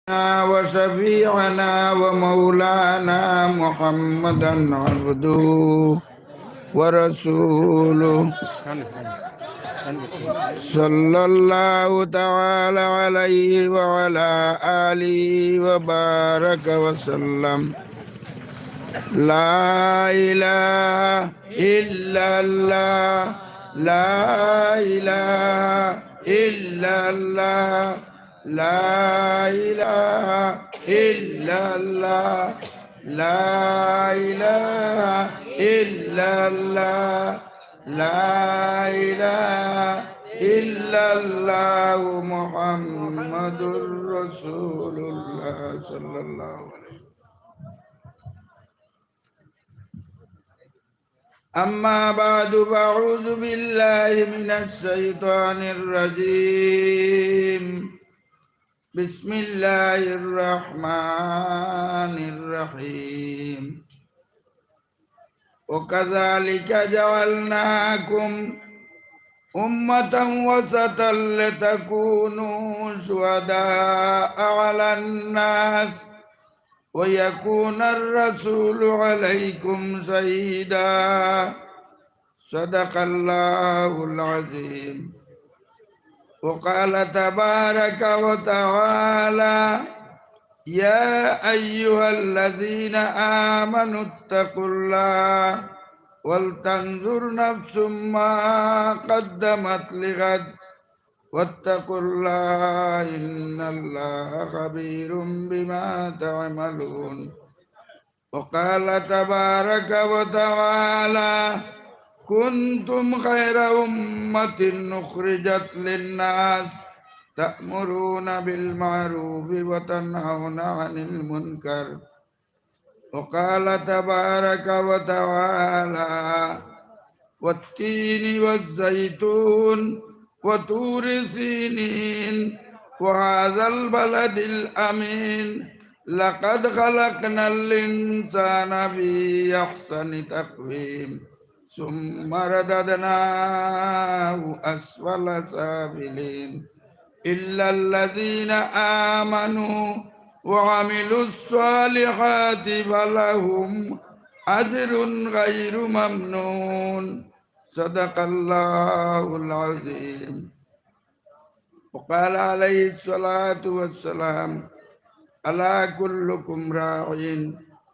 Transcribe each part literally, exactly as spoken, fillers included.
وشفيعنا ومولانا محمدا عبده ورسوله، صلى الله تعالى عليه وعلى آله وبارك وسلم. لا إله إلا الله، لا إله إلا الله، لا إله إلا الله، لا إله إلا الله، لا إله إلا الله، محمد رسول الله، صلى الله عليه وسلم. أما بعد، فأعوذ بالله من الشيطان الرجيم. بسم الله الرحمن الرحيم. وكذلك جعلناكم أمة وسطا لتكونوا شهداء على الناس ويكون الرسول عليكم شهيدا. صدق الله العظيم. وقال تبارك وتعالى: يا أيها الذين آمنوا اتقوا الله ولتنظر نفس ما قدمت لغد واتقوا الله إن الله خبير بما تعملون. وقال تبارك وتعالى: كنتم خير أمة أخرجت للناس تأمرون بالمعروف وتنهون عن المنكر. وقال تبارك وتعالى: والتين والزيتون وطور سينين وهذا البلد الأمين لقد خلقنا الإنسان في أحسن تقويم ثم رددناه أسفل سافلين إلا الذين آمنوا وعملوا الصالحات فلهم أجر غير ممنون. صدق الله العظيم. وقال عليه الصلاة والسلام: ألا كلكم راع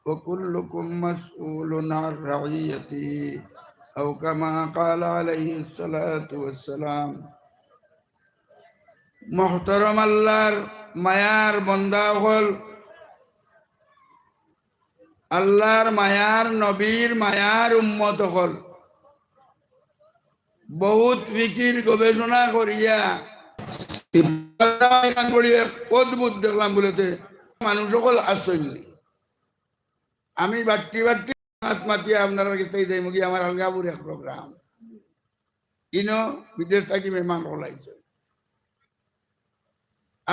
وكلكم مسؤول عن رعيته، أو كما قال عليه الصلاة والسلام. মোহতরম আল্লাহর মায়ার বন্দা অকল, আল্লাহর মায়ার নবীর মায়ার উম্মত অকল, বহুত ফিকির গবেষণা করিয়া অদ্ভুত দেখলাম বুলেতে মানুষ অকল আছইন নি। আমি বাট্টি বাট্টি মাত মাতিয়া আপনারার গেছ থাকি যাইমুগি, আমার আলগাপুর এক program। ইনো বিদেশ থাকি মেহমান অকল আইছইন।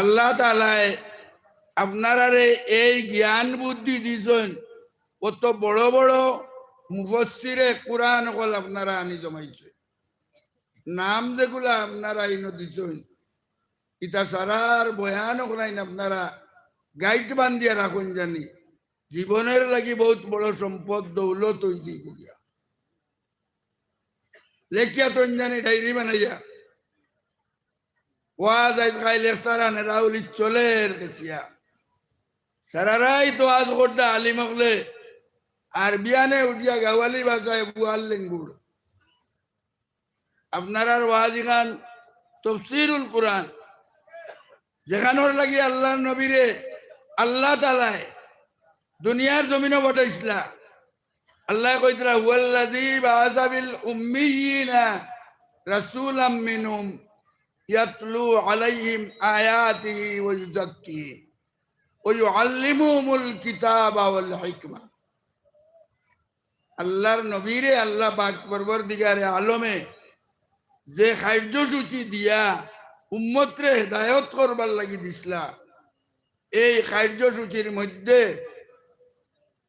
আল্লাহ তাআলায় আপনারারে এই জ্ঞান বুদ্ধি দিছইন, অত বড় বড় মুফাসসিরে কুরআন অকল আপনারা আনি জমাইছইন। নাম যেগুলা আপনারা ইনো দিছইন, ইতা সারার বয়ান অকলাইন আপনারা গাইট বান্ধিয়া রাখইন জানি, জীবনর লাগি বহুত বড় সম্পদ দৌলত অইযিবো গিয়া। লেখিয়া থইন জানি ডায়েরি বানাইয়া। ওয়াজ আইজ কাইল এক সারা নেরাউলি চলের গেছিয়া। সারা রাইত ওয়াজ করতা আলিম অকলে, আর বিয়ানে উঠিয়া গাওয়ালি ভাষায় বুয়ার লেঙ্গুড়। আপনারার ওয়াজ ইখান তফসিরুল কুরআন, যেখানোর লাগি আল্লাহর নবীরে আল্লাহ তাআলায় দুনিয়ার জমিনো পাঠাইছলা। আল্লায় কইতরা, "هو الذي بعث في الأميين رسولا منهم يتلو عليهم آياته ويزكيهم ويعلمهم الكتاب والحكمة।" আল্লাহর নবীরে আল্লাহ পাক পরওয়ারদিগারে আলমে যে কার্যসূচি দিয়া উম্মতরে হেদায়ত করবার লাগি দিছলা, এই কার্যসূচির মধ্যে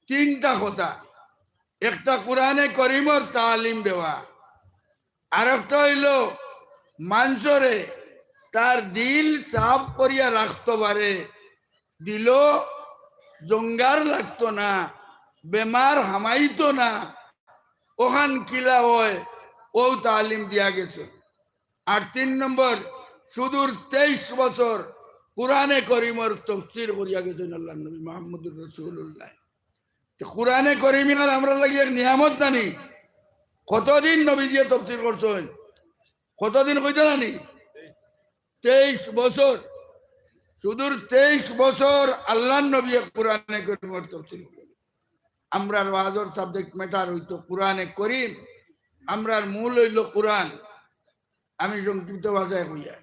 তিনটা কথা। একটা কুরআনে করিমর তালিম দেওয়া, আরেকটা অইলো মানষরে তার দিল সাফ করিয়া রাখতো পারে, দিলো জঙ্গার লাগতো না, বেমার হামাইতো না, অখান কিলা অয়, অউ তালিম দিয়া গেছে। আর তিন নম্বর, সুদূর তেইশ বছর কোরআনে করিমর তফসির করিয়া গেছইন আল্লাহর নবী মুহাম্মদুর রাসূলুল্লাহ। তে কোরআনে করিম ইখান আমরার লাগি এক নিয়ামত নানি? কতদিন নবীজিয়ে তফসির করছইন? কতদিন কইতা নানি? তেইশ বছর। সুদূর তেইশ বছর আল্লাহর নবীয়ে কোরআনে করিমর তফসির করছইন। আমরার ওয়াজর subject matter অইতো কোরআনে করিম, আমরার মূল অইলো কোরআন। আমি সংক্ষিপ্ত ভাষায় কইয়ার,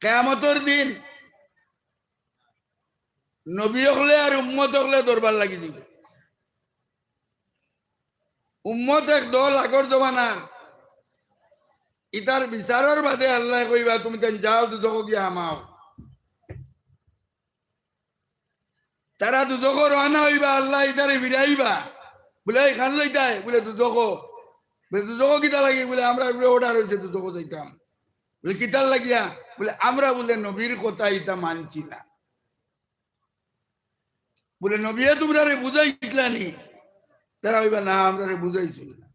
কিয়ামতর দিন নবী অকলে আর উম্মত অকলে দরবার লাগি দিবো। উম্মত এক দল আগর জমানার, ইতার বিচারর বাদে আল্লায় কইবা, "তুমিতাইন যাও, দুজখো গিয়া হামাও।" তারা দুজখো রওয়ানা অইবা, আল্লায় ইতারে ফিরাইবা। বুলে, "ইখান যাইতায়?" বুলে, "দুজখো।" বুলে, "দুজখো কিতা লাগি?" বুলে, "আমরার উপরে order অইছে, দুজখো যাইতাম।" বুলে, "কিতার লাগিয়া?" বুলে, "আমরা বুলে নবীর কথা ইতা মানছি না।" বুলে, "নবীয়ে তুমরারে বুঝাইছলা নি?" তারা কইবা, "না, আমরারে বুঝাইছইন না।"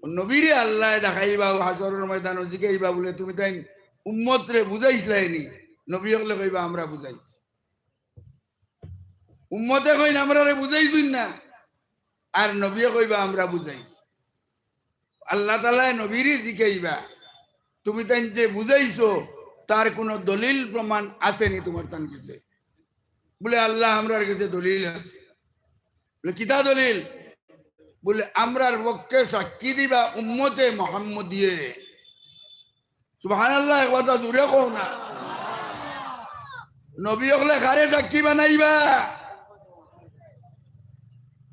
নবীরে আল্লায় ডাকাইবা, অউ হাশরর ময়দানো জিকাইবা বুলে, "তুমিতাইন উম্মতরে বুঝাইছলায় নি?" নবী অকলে কইবা, "আমরা বুঝাইছি।" উম্মতে কইন, "আমরারে বুঝাইছইন না।" আর নবীয়ে কইবা, "আমরা বুঝাইছি।" আল্লাহ তাআলায় নবীরে জিকাইবা, "তুমিতাইন যে বুঝাইছো, তার কুনু দলিল প্রমাণ আছে নি তুমার তান গেছে?" বুলে, "আল্লাহ, আমরার গেছে দলিল আছে।" বুলে, "কিতা দলিল?" বুলে, "আমরার পক্ষে সাক্ষী দিবা উম্মতে মুহাম্মদিয়ে।" সুবহানাল্লাহ, একবার তা জুরে কও না। নবী অকলে কারে সাক্ষী বানাইবা?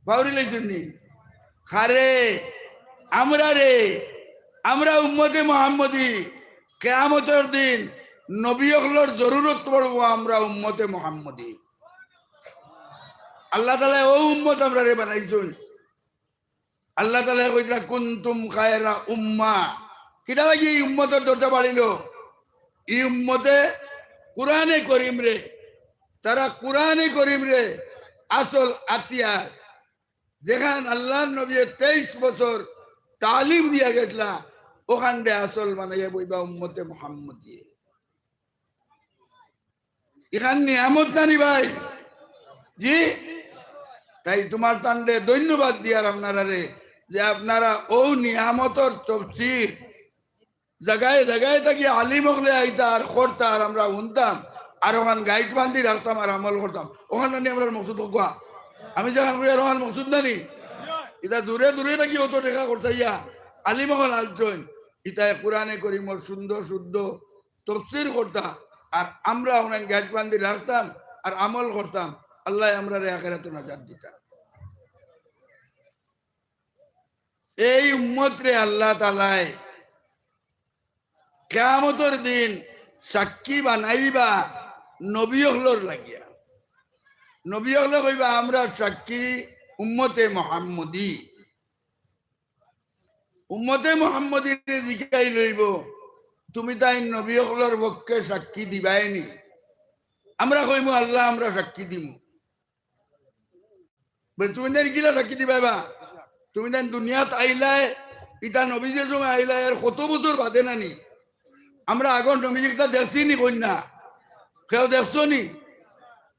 পাউরি লাইছইন নি? কারে? আমরারে। আমরা উম্মতে মুহাম্মদী। কিয়ামতর দিন নবী অকলর জরুরত পড়বো আমরা উম্মতে মুহাম্মদী। আল্লাহ তাআলায় অউ উম্মত আমরারে বানাইছইন। আল্লাহ তাআলায় কইরা, "কুনতুম খায়রা উম্মাহ।" কিতা লাগি ই উম্মতর দরজা বাড়িলো? ই উম্মতে কোরআনে করিমরে, তারা কোরআনে করিমরে আসল আতিয়ার, যেখান আল্লাহর নবীয়ে তেইশ বছর তালিম দিয়া গেছলা, অখানরে আসল বানাইয়া বইবা উম্মতে মুহাম্মদিয়ে। ইখান নিয়ামত নানি ভাই? জি? তাই তুমার তানরে ধন্যবাদ দিয়ার আপনারারে, যে আপনারা অউ নিয়ামতর তফসির জাগায় জাগায় থাকি আলিম অকলে আইতা আর করতা আর আমরা হুনতাম, আর অখান গাইট বান্ধি রাখতাম আর আমল করতাম। অখান নানি আমরার মকসুদ? কউক্কা, আমি যেখান কইয়ার অখান মকসুদ নানি? ইতা দূরে দূরে থাকি অত টেকা খরচাইয়া আলিম অকল আনছইন, ইতায় কোরআনে করিমর সুন্দর শুদ্ধ তফসির করতা, আর আমরা অখান গাইট বান্ধি রাখতাম আর আমল করতাম, আল্লায় আমরারে আখেরাতো নাজাত দিতা। এই উম্মতরে আল্লাহ তাআলায় কিয়ামতর দিন সাক্ষী বানাইবা নবী অকলর লাগিয়া। নবী অকলে কইবা, "আমরা সাক্ষী উম্মতে মুহাম্মদী।" উম্মতে মুহাম্মদীরে জিকাইল অইবো, "তুমিতাইন নবী অকলর পক্ষে সাক্ষী দিবায়নি?" আমরা কইমু, "আল্লাহ, আমরা সাক্ষী দিমু।" বুলে, "তুমিতাইন কিলা সাক্ষী দিবায় বা? তুমিতাইন দুনিয়াত আইলায়, ইতা নবী যে সময় আইলায়, এর কত বছর বাদে নানি? আমরা আগর নবীজিরে কিতা দেখছি নি কইন না? কেউ দেখছো নি?"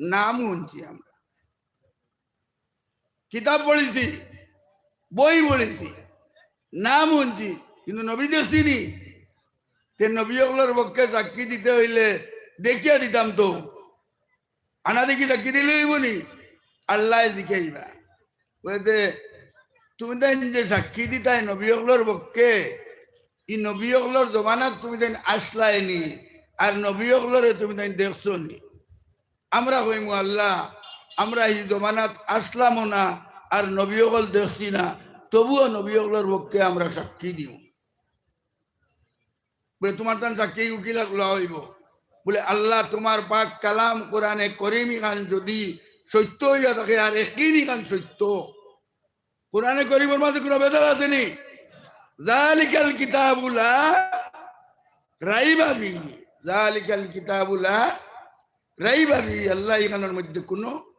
"নাম হুনছি আমরা।" কিতাব পড়ছি, বই পড়ছি, নাম হুনছি, কিন্তু নবী দেখছি নি। তে নবী অকলর পক্ষে সাক্ষী দিতে অইলে দেখিয়া দিতাম তো। আনা দেখি সাক্ষী দিলে অইবো নি? আল্লায় জিকাইবা। বুলে, "তুমিতাইন যে সাক্ষী দিতায় নবী অকলর পক্ষে, ই নবী অকলর জমানাত তুমিতাইন আছলায় নি, আর নবী অকলরে তুমিতাইন দেখছো নি?" আমরা কইমু, "আল্লাহ, আমরা ই জমানাত আছলামও না, আর নবী অকল দেখছি না, তবুও নবী অকলর পক্ষে আমরা সাক্ষী দিমু।" বুলে, "তুমার তান সাক্ষী কিলা লওয়া অইবো?" বুলে, "আল্লাহ, তুমার পাক কালাম কোরআনে করিম ইখান যুদি সত্য অইয়া থাকে, আর একিন ইখান সত্য।" কোরআনে করিমর মাঝে কুনু ভেজাল আছে নি? "যালিকাল কিতাবু লা রাইবা ফিহি।" যালিকাল কিতাবু লা রাইবা ফিহি, আল্লাহ, ইখানর মধ্যে কুনু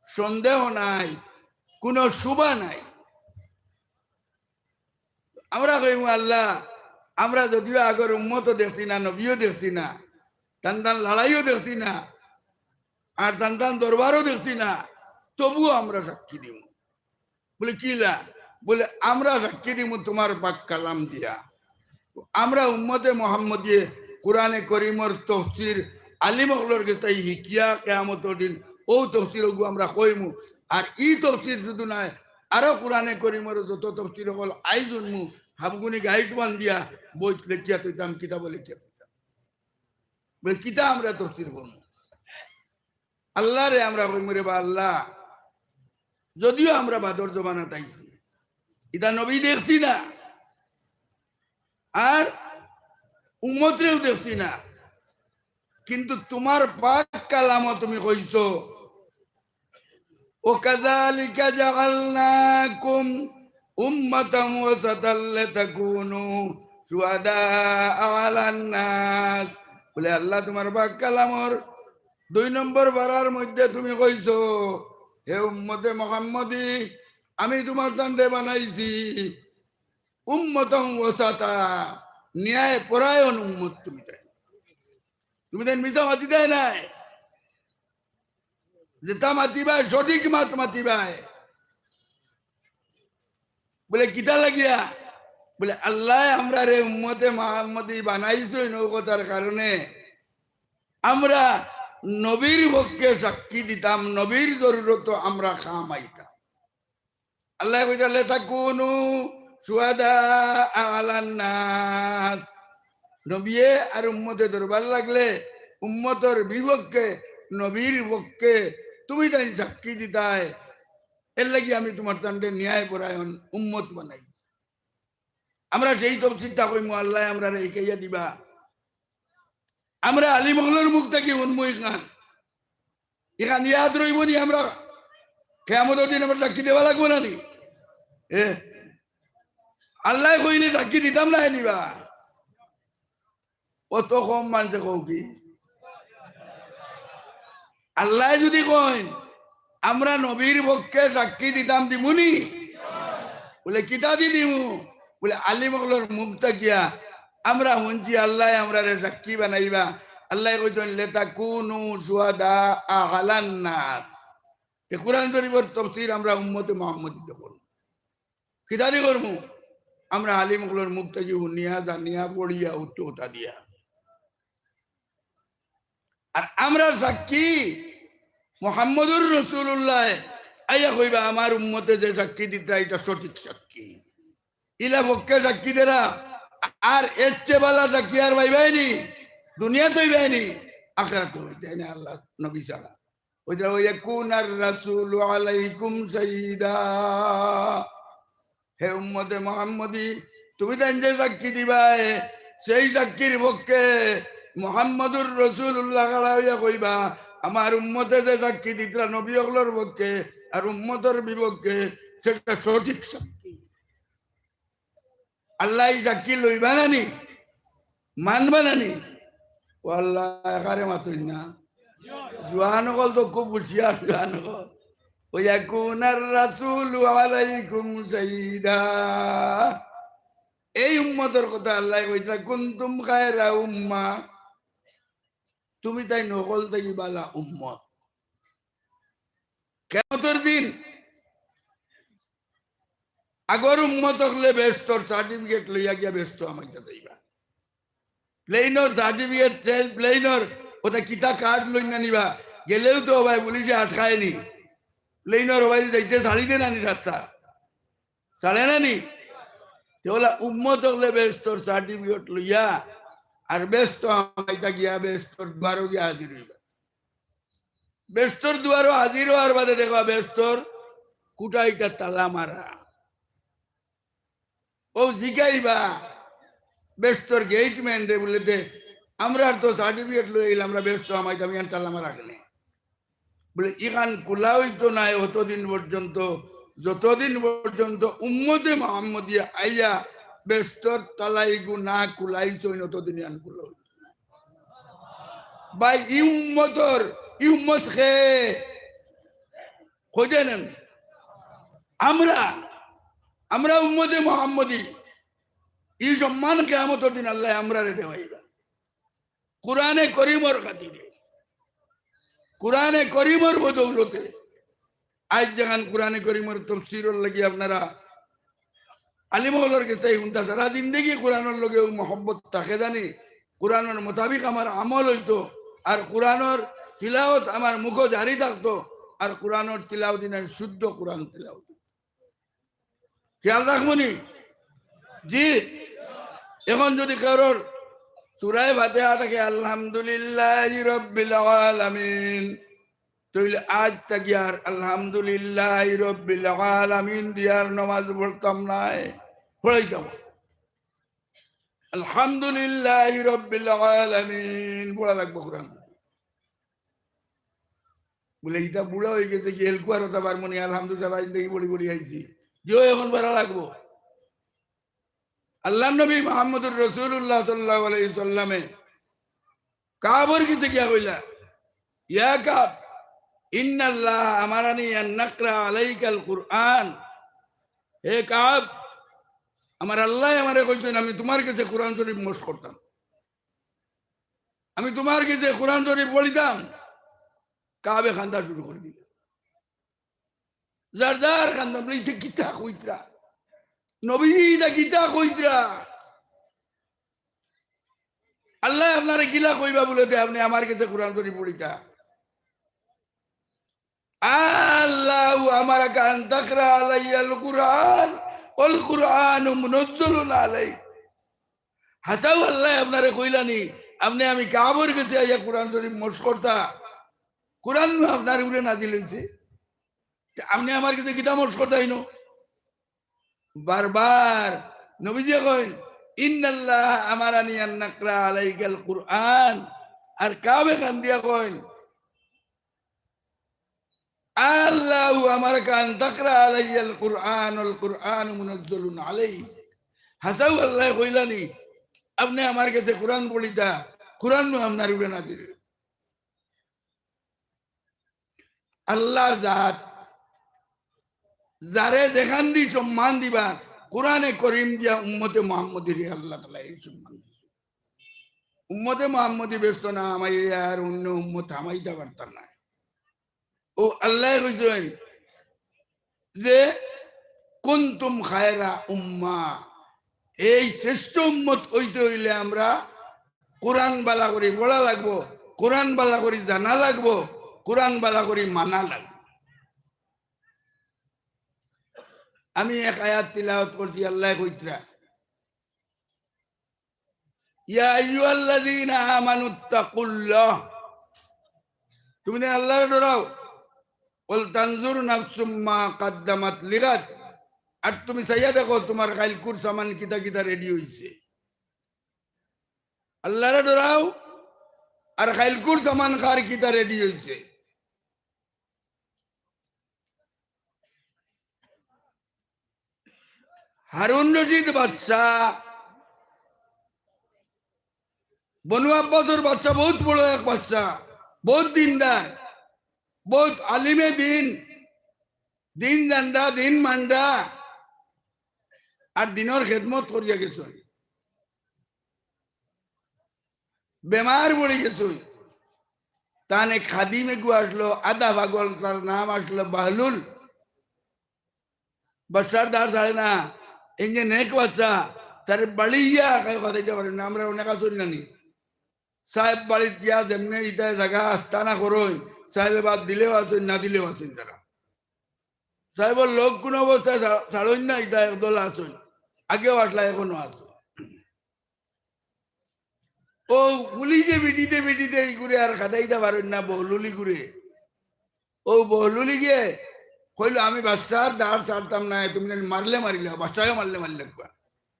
সন্দেহ নাই, কুনু শুবা নাই। আমরা কইমু, "আল্লাহ, আমরা যদিও আগর উম্মতও দেখছি না, নবীও দেখছি না, তান তান লড়াইও দেখছি না, আর তান তান দরবারও দেখছি না, তবুও আমরা সাক্ষী দিমু।" বলে, "কিলা?" বলে, "আমরা সাক্ষী দিমু তুমার পাক কালাম দিয়া।" আমরা উম্মতে মোহাম্মদীয়ে কোরআনে করিমর তফসির আলিম অকলর গেছে তাই হিকিয়া কিয়ামতর দিন অউ তফসির অগু আমরা কইমু। আর ই তফসির শুধু নায়, আরো কোরআনে করিমর যত তফসির অকল আইজ হুনমু, হাবগুনি গাইট বান্ধিয়া বইত লেখিয়া থইতাম, কিতাবো লেখিয়া থইতাম। বলে, "কিতা আমরা তফসির করমু?" আল্লাহরে আমরা কইমু, "রে বা আল্লাহ, যদিও আমরা বাদর জমানাত আইছি, ইতা নবী দেখছি না, আর উম্মতরেও দেখছি না, কিন্তু তুমার পাক কালামো তুমি কইছো, ওয়াকাযালিকা জাআলনাকুম উম্মাতান ওয়াসাতাল লিতাকুনু শুহাদা আলান নাস।" বলে, "আল্লাহ, তুমার পাক কালামর দুই নম্বর পারার মধ্যে তুমি কইছো, 'হে উম্মতে মোহাম্মদী, আমি তুমার তানরে বানাইছি উম্মতান ওয়াসাতা, ন্যায় পরায়ণ উম্মত তুমি তাইন।'" তুমি তাইন মিছা মাতিতায় নায়, যেটা মাতিবায় সঠিক মাত মাতিবায়। বলে, "কিতা লাগিয়া?" বলে, "আল্লাহ আমরারে উম্মতে মোহাম্মদী বানাইছইন অউ কথার কারণে আমরা নবীর পক্ষে সাক্ষী দিতাম, নবীর জরুরতো আমরা কাম আইতাম।" আল্লাহ কইতা, "লিতাকুনু শুহাদা আলান নাস।" নবিয়ে আর উম্মতে দরবার লাগলে উম্মতর বিপক্ষে, নবীর পক্ষে তুমি তাইন সাক্ষী দিতায়। এর লাগি আমি তুমার তানরে ন্যায় পরায়ণ উম্মত বানাইছি। আমরা সেই তফসিরটা কইমু, আল্লাহ আমরারে হিকাইয়া দিবা। আমরা আলিম অকলর মুখ থাকি হুনমু ইখান। ইখান ইয়াদ রইবো নি আমরা? কিয়ামতর দিন আমরা সাক্ষী দেওয়া লাগবো না নি? এ, আল্লাহ কইলে সাক্ষী দিতাম না নি বা? অত কম মানষে কও কি? আল্লাহ যদি কইন, "আমরা নবীর পক্ষে সাক্ষী দিতাম", দিমু নি? বলে, "কিতা দি দিমু?" বলে, "আলিম অকলর মুখ থাকিয়া আমরা হুনছি আল্লাহ আমরারে সাক্ষী বানাইবা।" আল্লাহ কইছইন, "লিতাকুনু শুহাদা আলান নাস।" তে কোরআন শরীফর তফসির আমরা উম্মতে মোহাম্মদীতে করমু। কিতা দি করমু? আমরা আলিম অকলর মুখ থাকি হুনিয়া, জানিয়া, পড়িয়া, উত্তর কথা দিয়া। আর আমরা সাক্ষী মোহাম্মদুর রাসূলুল্লাহ, আইয়া কইবা, "আমার উম্মতে যে সাক্ষী দিতা, ইটা সঠিক সাক্ষী।" ইলা পক্ষে সাক্ষী দেরা, আর এর চেয়ে বালা সাক্ষী আর পাইবায় নি, দুনিয়াত পাইবায় নি, আখেরাত পাইবায় নি, আল্লাহ নবী ছাড়া। ওই যে, "ওয়া ইয়াকুনার রাসূলু আলাইকুম শাহীদা।" হে উম্মতে মুহাম্মদী, তুমি তাইন যে সাক্ষী দিবায়, সেই সাক্ষীর পক্ষে মুহাম্মদুর রাসূলুল্লাহ খাড়া অইয়া কইবা, "আমার উম্মতে যে সাক্ষী দিতরা নবী অকলর পক্ষে আর উম্মতর বিপক্ষে, সেটা সঠিক সাক্ষী।" আল্লাহ ই সাক্ষী লইবা না নি? মানবা না নি? ও আল্লাহ, একারে মাতইন না। জোয়ান অকল তো খুব হুঁশিয়ার জোয়ান অকল। "ওয়া ইয়াকুনার রাসূলু আলাইকুম শাহীদা।" এই উম্মতর কথা আল্লাহ কইতা, "কুনতুম খায়রা উম্মাহ।" তুমি তাইন হকল থাকি বালা উম্মত। কিয়ামতর দিন আগর উম্মত অকলে বেহেস্তর certificate লইয়া গিয়া বেহেস্তো হামাইতা যাইবা। Plane-অর certificate, train, plane-অর ওটা কিতা card লইয়া নিবা, গেলেও তো ভাই পুলিশে আটকায় নি। Plane-অর ভাই যাইতে ছাড়ি দে না নি রাস্তা, ছাড়ে না নি? তে অলা উম্মত অকলে বেহেস্তর certificate লইয়া আর বেহেস্তো হামাইতা গিয়া বেহেস্তর দুয়ারো গিয়া হাজির অইবা। বেহেস্তর দুয়ারো হাজির অওয়ার বাদে দেখবা বেহেস্তর কুটাইটা তালা মারা। অউ জিগাইবা বেহেস্তর gateman রে, বুলে, "তে আমরার তো certificate লই আইলাম, আমরা বেহেস্তো হামাইতাম, ইয়ান তালা মারা কেনে?" বুলে, "ইখান খুলা অইতো নায় অতদিন পর্যন্ত, যতদিন পর্যন্ত উম্মতে মুহাম্মদিয়া আইয়া বেহেস্তর তালা ইগু না খুলাইছইন, অতদিন ইয়ান খুলা অইতো নায়।" ভাই, ই উম্মতর, ই উম্মত কে? কইদেন। আমরা, আমরা উম্মতে মুহাম্মদী। ই সম্মান কিয়ামতর দিন আল্লায় আমরারে দেওয়াইবা। কোরআনে করিমর খাতিরে, কোরআনে করিমর বদৌলতে আইজ যেখান কোরআনে করিমর তফসিরর লাগি আপনারা আলিম অকলর গেছে হুনতা, সারা জিন্দেগি কোরআনর লগে অউ মহব্বত থাকে জানি, কোরআনর মোতাবিক আমার আমল অইতো, আর কোরআনর তিলাওত আমার মুখো জারি থাকতো, আর কোরআনর তিলাওত ইনান শুদ্ধ কোরআন তিলাওত। খেয়াল রাখমুনি? জি। এখন যদি কারোর সূরায়ে ফাতিহা থাকে, আলহামদুলিল্লাহি রাব্বিল আলামিন, তাইলে আইজ থাকি আর আলহামদুলিল্লাহি রাব্বিল আলামিন দিয়ার নামাজ পড়তাম নায়, পড়াইতাম। আলহামদুলিল্লাহি রাব্বিল আলামিন পড়া লাগবো কোরআন। বলে, "ইটা বুড়া অইগেছে কি, এলকু আর অতা পারমুনি, আলহামদুলিল্লাহ সারা জিন্দেগি পড়ি পড়ি আইছি।" জি অয়, এখন পড়া লাগবো। আল্লাহর নবী মুহাম্মদুর রাসূলুল্লাহ সাল্লাল্লাহু আলাইহি সাল্লামে কাবর গেছে গিয়া কইলা, "ইয়া কাব, ইন্নাল্লাহ আমারানি আন নাকরা আলাইকাল কুরআন।" হে কাব, আমার আল্লায় আমারে কইছইন, আমি তুমার গেছে কোরআন শরীফ মশ করতাম, আমি তুমার গেছে কোরআন শরীফ পড়িতাম। কাবে কান্দা শুরু করি দিলা। যার যার কান্দা, বলে, "ইতা কিতা কইতরা? নবীজি, ইতা কিতা কইতরা? আল্লায় আপনারে কিলা কইবা বলে তে আপনে আমার গেছে কোরআন শরীফ পড়িতা?" আল্লাহু আমারাকা আন তাকরা আলাইয়াল কুরআন, ওয়াল কুরআনু মুনাজ্জালুন আলাইক। হাছাউ আল্লায় আপনারে কইলানি, আপনে আমি কাবর গেছে আইয়া কোরআন শরীফ মশ করতা, কোরআন নু আপনার উপরে নাজিল অইছে, তে আপনে আমার গেছে কিতা মশ করতা ইনো? বারবার নবীজি কইন, "ইন্নাল্লাহ আমারানি আন নাকরা আলাইকাল কুরআন।" আর কাবে কান্দিয়া কইন, "আল্লাহু আমারাকা আন তাকরা আলাইয়াল কুরআন, ওয়াল কুরআনু মুনাজ্জালুন আলাইক।" হাছাউ আল্লায় কইলানি, আপনে আমার গেছে কোরআন পড়িতা, কোরআন নু আপনার উপরে নাজিল। আল্লাহর জাত, যারে যেখান দি সম্মান দিবা, কোরআনে করিম দিয়া উম্মতে মুহাম্মদীরে আল্লাহ তাআলায় এই সম্মান দিছে। উম্মতে মুহাম্মদী বেহেস্তো না হামাইলে আর অইন্য উম্মত হামাইতা পারতা নায়। অউ আল্লায় কইছইন যে, "কুনতুম খায়রা উম্মাহ", এই শ্রেষ্ঠ উম্মত অইতে অইলে আমরা কোরআন ভালা করি পড়া লাগবো, কোরআন ভালা করি জানা লাগবো, কোরআন ভালা করি মানা লাগবো। আমি এক আয়াত তিলাওয়াত করছি, আল্লায় কইতরা, "ইয়া আইয়ুহাল্লাযীনা আমানুত্তাকুল্লাহ।" তুমিতাইন আল্লাহরে ডরাও। "ওয়াল তানজুর নাফসুম মা কাদ্দামাত লিগাদ।" আর তুমি চাইয়া দেখো তুমার কাইলকুর সামান কিতা কিতা রেডি অইছে। আল্লাহরে ডরাও, আর কাইলকুর সামান কার কিতা রেডি অইছে। হারুন রশিদ বাদশা, বনু আব্বাসর বাদশা, বউত বড় এক বাদশা, বউত দিনদার, বউত আলিমে দিন, দিন জানরা, দিন মানরা, আর দিনর খেদমত করিয়া গেছইন। বেমার পড়ি গেছইন। তান এক খাদিম এগু আসলো, আধা পাগল, তার নাম আসলো বাহলুল। বাদশার দার ছাড়ে না, এই যে নেক বাদশা, তারে বাড়ি গিয়া কাই কথা দিতে পারেন না, আমরা অনেক আসইন নানি। সাহেব বাড়িত গিয়া যেমনে ইতায় জাগা আস্তানা করইন, সাহেবে বাদ দিলেও আসইন, না দিলেও আসইন তারা। সাহেবর লোক কোনো অবস্থায় ছা-, ছাড়ইন না, ইতা একদল আসইন, আগেও আসলা, এখনো আসইন। অউ পুলিশে পিটিতে পিটিতে ইগুরে আর খেদাইতা পারইন না, বহলুল ইগুরে। অউ বহলুল ইগে কইলো, "আমি বাদশার দার ছাড়তাম না, তুমি জানি মারলে মারিলে, বাদশায়ও মারলে মারিলে একবার।"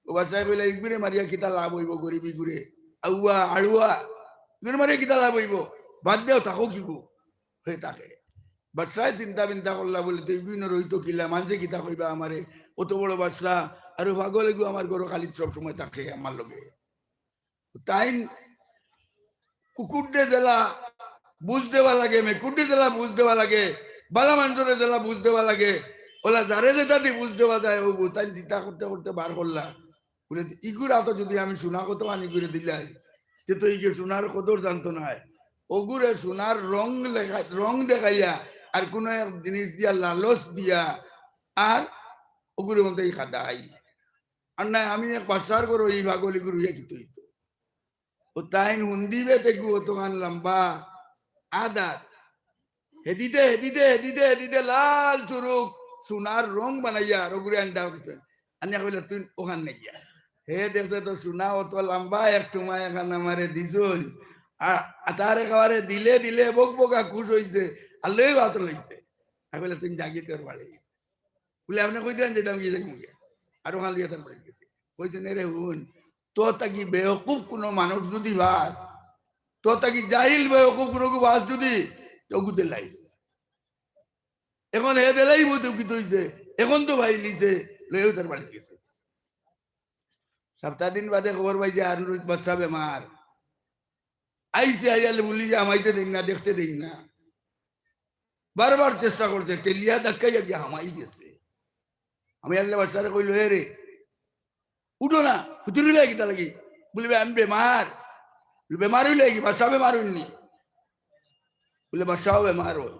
অউ বাদশায় কইলা, "ইগুরে মারিয়া কিতা লাভ অইবো, গরিব ইগুরে, আউয়া, আড়ুয়া, ইগুরে মারিয়া কিতা লাভ অইবো? বাদ দেও, থাকো কিগু।" হয়ে থাকে। বাদশায় চিন্তা বিন্তা করলা বলে, "তে ইগুইন রইতো কিলা, মানষে কিতা কইবা আমারে? অত বড় বাদশা, আর অউ পাগল এগু আমার ঘরো খালি সব সময় থাকে আমার লগে।" তাইন কুকুররে যেলা বুঝ দেওয়া লাগে, মেকুররে যেলা বুঝ দেওয়া লাগে, বালা মানষরে যেলা বুঝ দেওয়া লাগে, অউলা যারে যেতা দি বুঝ দেওয়া যায়, অউ তাইন চিন্তা করতে করতে বার করলা। বুলে, "ইগুর আতো যুদি আমি সোনা কতখান ইগুরে দিলাই, তে তো ইগে সোনার কদর জানতো নায়।" অগুরে সোনার রং লেখা-, রং দেখাইয়া আর কুনু এক জিনিস দিয়া, লালচ দিয়া, আর অগুরে মধ্যে ই খাদাই। আর নায়, আমি এক বাদশার ঘরো ই পাগল ইগুর অইয়া কিতা অইতো। অউ তাইন হুন্দি বেতেগু অতখান লম্বা আদাত। হেদিতে, হেদিতে, হেদিতে, হেদিতে লাল চুরুক সোনার রং বানাইয়া আর অগুরে আনিয়া দিছে। আনিয়া কইলা, "তুই অখান নে গিয়া।" হে দেখছে তো সোনা অত লম্বা এক টুমা এখান আমারে দিছইন। আ-, আতারে খাওয়ারে দিলে দিলে বক বকা খুশ অইছে। আর লইয়া ভাত লইছে। আমি কইলাম, "তুই যাগি তোর বাড়ি।" বুলে, "আপনে কইছিলেন যে আমি যাইমু গিয়া।" আর অখান লইয়া তার বাড়িত গেছে। কইছে, "নে রে হুন, তোর থাকি বেওকুফ কুনু মানুষ যুদি পাস, তোর থাকি জাহিল বেওকুফ কুনুগু পাস যুদি, তে অগু দেলাইস।" এখন হে দেলাই বহুত দুঃখিত অইছে, এখন তো পাইলিছে, লইয়াউ তার বাড়িত গেছে। সাপ্তা দিন বাদে খবর পাইছে হারুন রশিদ বাদশা বেমার। আইছে, আইয়ালে পুলিশে হামাইতে দেইন না, দেখতে দেইন না। বারবার চেষ্টা করছে, ঠেলিয়া ধাক্কাইয়া গিয়া হামাই গেছে। হামাইয়ালে বাদশারে কইলো, "এ রে, উঠো না, হুতুর অইলায় কিতা লাগি?" বুলে, "বে, আমি বেমার।" বুলে, "বেমার অইলায় কি? বাদশা বেমার অইননি?" বুলে, "বাদশাও বেমার অয়।"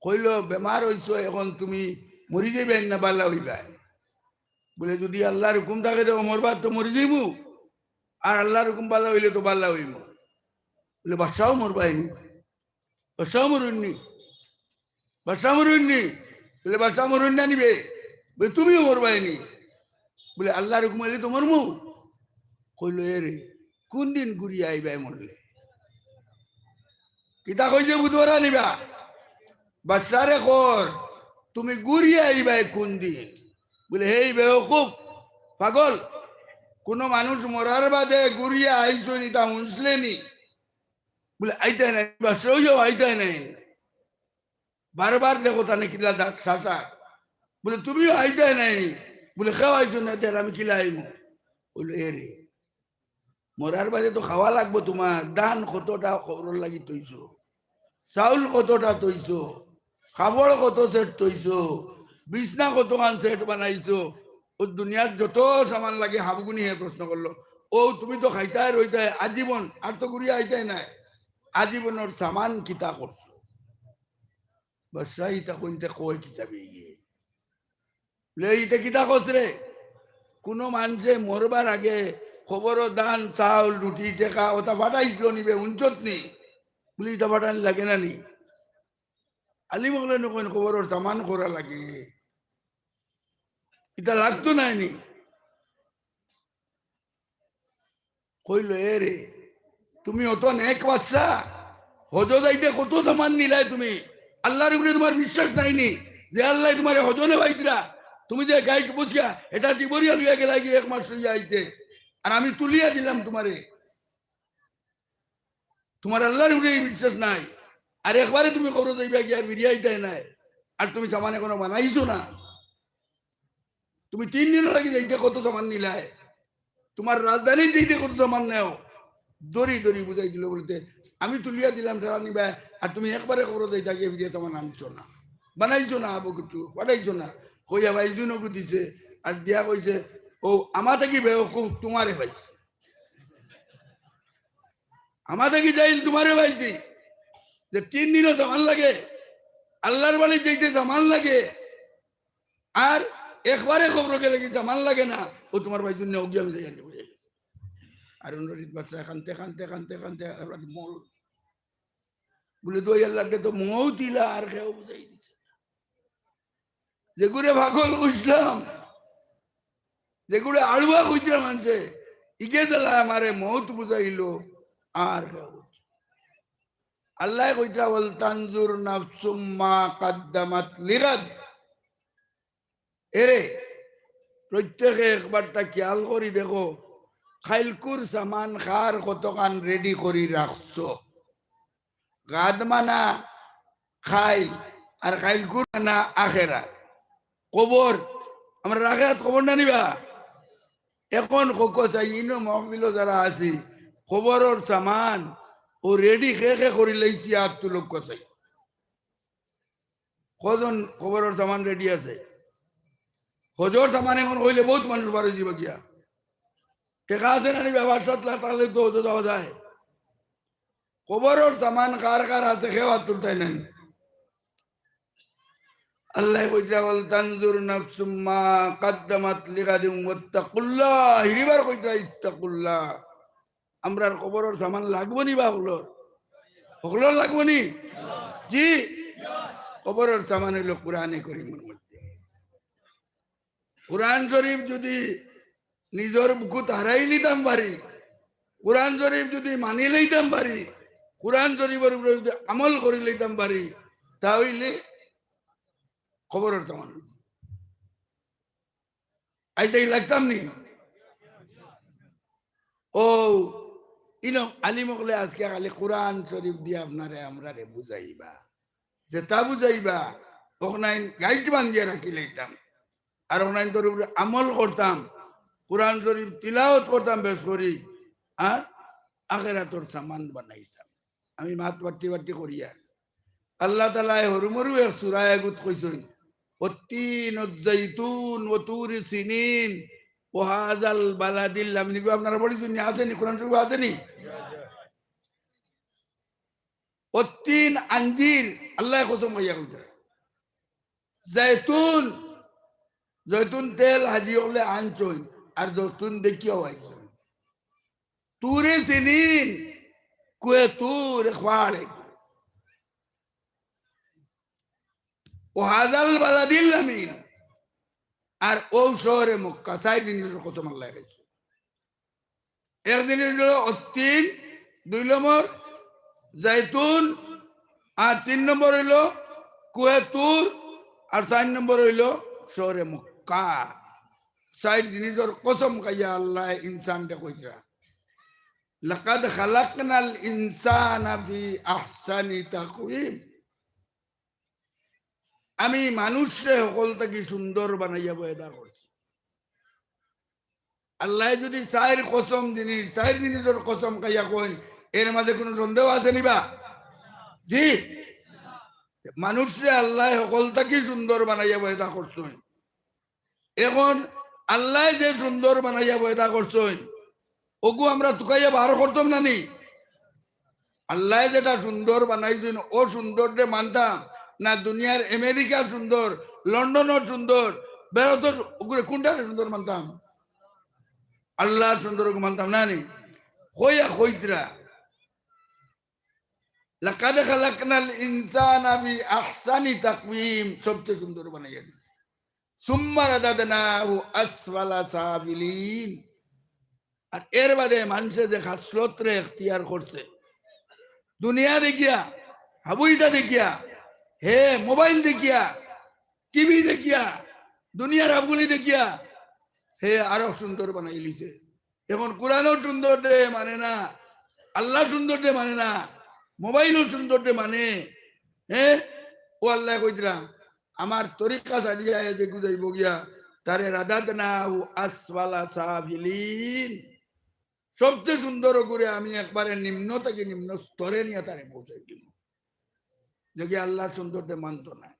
কইলো, "বেমার অইছো, এখন তুমি মরি যাইবায় না বালা অইবায়?" বুলে, "যুদি আল্লার হুকুম থাকে তো মরবার তো মরি যাইমু, আর আল্লার হুকুম বালা অইলে তো বালা অইমু।" বুলে, "বাদশাও মরবায়নি?" বাদশাও মরুননি? বাদশা মরুননি? বুলে, "বাদশা মরুন না নিবে?" বুলে, "তুমিও মরবায়নি?" বুলে, "আল্লার হুকুম অইলে তো মরমু।" কইলো, "এ রে, কুন দিন ঘুরিয়া আইবায় মরলে?" কিতা কইছে বুঝো না নিবা? বাদশারে কর, "তুমি ঘুরিয়া আইবায় কুন দিন?" বুলে, "হেই বেওকুফ, পাগল, কুনু মানুষ মরার বাদে ঘুরিয়া আইছইন ইতা হুনছলে নি?" বুলে, "আইতায় নায়, বাদশা অইয়াও আইতায় নায়।" বারবার দেখো তানে কিলা দা-, শাসা। বুলে, "তুমিও আইতায় নায় নি?" বুলে, "কেউ আইছো না, তে আমি কিলা আইমু?" বুলে, "এ রে, মরার বাদে তো খাওয়া লাগবো তুমার, ধান কতটা খবরর লাগি থইছো, চাউল কতটা থইছো, কাপড় কত সেট থইছো, বিছনা কতখান সেট বানাইছো, অউ দুনিয়ার যত সামান লাগে হাবগুনি হে প্রশ্ন করলো। অউ তুমি তো খাইতায় রইতায় আজীবন, আর তো ঘুরিয়া আইতায় নায়, আজীবনর সামান কিতা করছো?" বাদশা ইতা কইনতে কয় কিতা বেইয়ে। বুলে, "ইতা কিতা কছ রে? কুনু মানষে মরবার আগে কবরো ধান, চাউল, রুটি, টেকা অতা পাঠাইছলো নি বে, হুনছত নি?" বুলে, "ইতা পাঠানি লাগে না নি?" আলিম অকলে নু কইন কবরর সামান করা লাগে, ইতা লাগতো নায় নি? কইলো, "এ রে, তুমি অত নেক বাদশা, হজো যাইতে কত সামান নিলায় তুমি? আল্লার উপরে তুমার বিশ্বাস নাই নি যে আল্লায় তুমারে হজো নেবাইতরা? তুমি যে গাইট বসিয়া এটা জিবরিয়া লইয়া গেলায় গি এক মাস অইয়া আইতে, আর আমি তুলিয়া দিলাম তুমারে, তুমার আল্লার উপরে ই বিশ্বাস নাই, আর একবারে তুমি কবরো যাইবায় গিয়া আর ফিরিয়া আইতায় নায়, আর তুমি সামান এখনো বানাইছো না।" তুমি তিন দিনর লাগি যাইতে কত সামান নিলায়, তুমার রাজধানীত যাইতে কত সামান নেও, দরি দরি বুঝাই দিলো বুলতে, "আমি তুলিয়া দিলাম সারা নিবায়, আর তুমি একবারে কবরো যাইতা গিয়া ফিরিয়া সামান আনছো না, বানাইছো না, আবো কিছু পাঠাইছো না।" কইয়া ভাইজুনকু দিছে, আর দিয়া কইছে, "অউ আমা থাকি বেওকুফ তুমারে পাইছি, আমা থাকি জাহিল তুমারে পাইছি, যে তিন দিনও সামান লাগে, আল্লার বাড়িত যাইতে সামান লাগে।" আর একবারে কবরো গেলে কি সামান লাগে না? অউ তুমার ভাইজুন নেও গিয়া আমি যাই আর কি বুঝাই গেছে। হারুন রশিদ বাদশা কানতে, কানতে, কানতে, কানতে, আর মরণ। বুলে, "দোহাই আল্লার, তো মউত ইলা আর কেউ বুঝাই দিছে না। যেগুরে পাগল বুঝলাম, যেগুরে আড়ুয়া কইতরা মানষে, ইগে যেলা আমারে মউত বুঝাইলো, আর কেউ বুঝে না।" আল্লায় কইতরা, "ওয়াল তানজুর নাফসুম মা কাদ্দামাত লিগাদ।" এরে, প্রত্যেকে একবারটা খেয়াল করি দেখো, কাইলকুর সামান কার কতখান রেডি করি রাখছো। গাদ মানা কাইল, আর কাইলকুর মানা আখেরাত। কবর, আমরার আখেরাত কবর না নিবা? এখন কউক্কা চাই, ইনো মহফিলো যারা আছি, কবরর সামান ও রেডি খে খে করি লাইছি, আত তুলউক্কা চাই। কয়জন কবরর সামান রেডি আছে? হজর সামান এখন কইলে বউত মানুষ বার অইযিবা গিয়া। টেকা আছে না নি বা? পাঁচ সাত লাখ থাকলে তো হজো যাওয়া যায়। কবরর সামান কার কার আছে, কেউ আত তুলতায় নায়। আল্লায় কইতরা, "ওয়াল তানজুর নাফসুম মা কাদ্দামাত লিগাদিন ওয়াত্তাকুল্লাহ।" হিরিবার কইতরা, "ইত্তাকুল্লাহ।" আমরার কবরর সামান লাগবো নি বা হকলর? হকলর লাগবো নি? জি। কবরর সামান অইলো কোরআনে করিমর মধ্যে। কোরআন শরীফ যুদি নিজর বুকুত হারাই লিতাম পারি, কোরআন শরীফ যুদি মানি লইতাম পারি, কোরআন শরীফর উপরে যুদি আমল করি লইতাম পারি, তা অইলে কবরর সামান অইছে। আইজ তাই লাগতাম নি? ও, ইনো আলিম অকলে আজকে খালি কোরআন শরীফ দিয়া আপনারে আমরারে বুঝাইবা, যেতা বুঝাইবা, অখনাইন গাইট বান্ধিয়া রাখি লইতাম, আর অখনাইনতর উপরে আমল করতাম, কোরআন শরীফ তিলাওত করতাম বেশ করি, আর আখেরাতর সামান বানাইতাম। আমি মাত বাট্টি বাট্টি করিয়ার। আল্লাহ তাআলায় হুরুমুরু এক সূরায় এগুত কইছইন, "ওয়াত্তিন ওয়াজ্জাইতুন ওয়া তুরি সিনিন ওয়া হাযাল বালাদিল আমিন।" ইগু আপনারা পড়ছইন নি? আছে নি? কোরআন শরীফো আছে নি? ওয়াত্তিন, আঞ্জির, আল্লায় কসম খাইয়া কইতরা। জৈতুন, জৈতুন তেল হাজি অকলে আনছইন, আর জৈতুন দেখিয়াও আইছইন। তুরে সিনিন, কুয়ে তুর, এক পাহাড়। ওয়া হাযাল বালাদিল আমিন, আর অউ শহরে মক্কা, চাইর জিনিসর কসম আল্লায় খাইছইন। এক জিনিস অইলো ওয়াত্তিন, দুই নম্বর জৈতুন, আর তিন নম্বর অইলো কুয়ে তুর, আর চাইর নম্বর অইলো শহরে মক্কা। চাইর জিনিসর কসম খাইয়া আল্লায় ইনসানরে কইতরা, "লাকাদ খালাকনাল ইনসানা ফি আহসানি তাকওয়িম।" আমি মানুষরে হকল থাকি সুন্দর বানাইয়া পয়দা করছি। আল্লায় যুদি চাইর কসম জিনিস, চাইর জিনিসর কসম খাইয়া কইন, এর মাঝে কুনু সন্দেহ আছে নি বা? জি, মানুষরে আল্লায় হকল থাকি সুন্দর বানাইয়া পয়দা করছইন। এখন আল্লায় যে সুন্দর বানাইয়া পয়দা করছইন, অগু আমরা তুকাইয়া বার করতাম না নি? আল্লায় যেটা সুন্দর বানাইছইন, অউ সুন্দররে মানতাম না দুনিয়ার আমেরিকার সুন্দর, লন্ডনর সুন্দর, ভারতর অগুরে কুনটারে সুন্দর মানতাম? আল্লার সুন্দরগু মানতাম না নি? কইয়া কইতরা, "লাকাদ খালাকনাল ইনসানা ফি আহসানি তাকওয়িম", সবচেয়ে সুন্দর বানাইয়া দিছি। "সুম্মা রাদাদনাহু আসফালা সাফিলিন।" আর এর বাদে মানষে যে খাসলতরে এখতিয়ার করছে, দুনিয়া দেখিয়া, হাবুইতা দেখিয়া, হে মোবাইল দেখিয়া, টিভি দেখিয়া, দুনিয়ার হাবগুলি দেখিয়া, হে আরো সুন্দর বানাইলিছে। এখন কোরআনর সুন্দররে মানে না, আল্লার সুন্দররে মানে না, মোবাইলর সুন্দররে মানে। হে, অউ আল্লায় কইতরা, আমার তরিকা ছাড়িয়া যেগু যাইবো গিয়া, তারে রাদাদনাহু আসফালা সাফিলিন। সবচেয়ে সুন্দর অগুরে আমি একবারে নিম্ন থাকি নিম্ন স্তরে নিয়া তারে পৌঁছাই দিমু। যেগিয়ে আল্লার সুন্দররে মানতো নায়।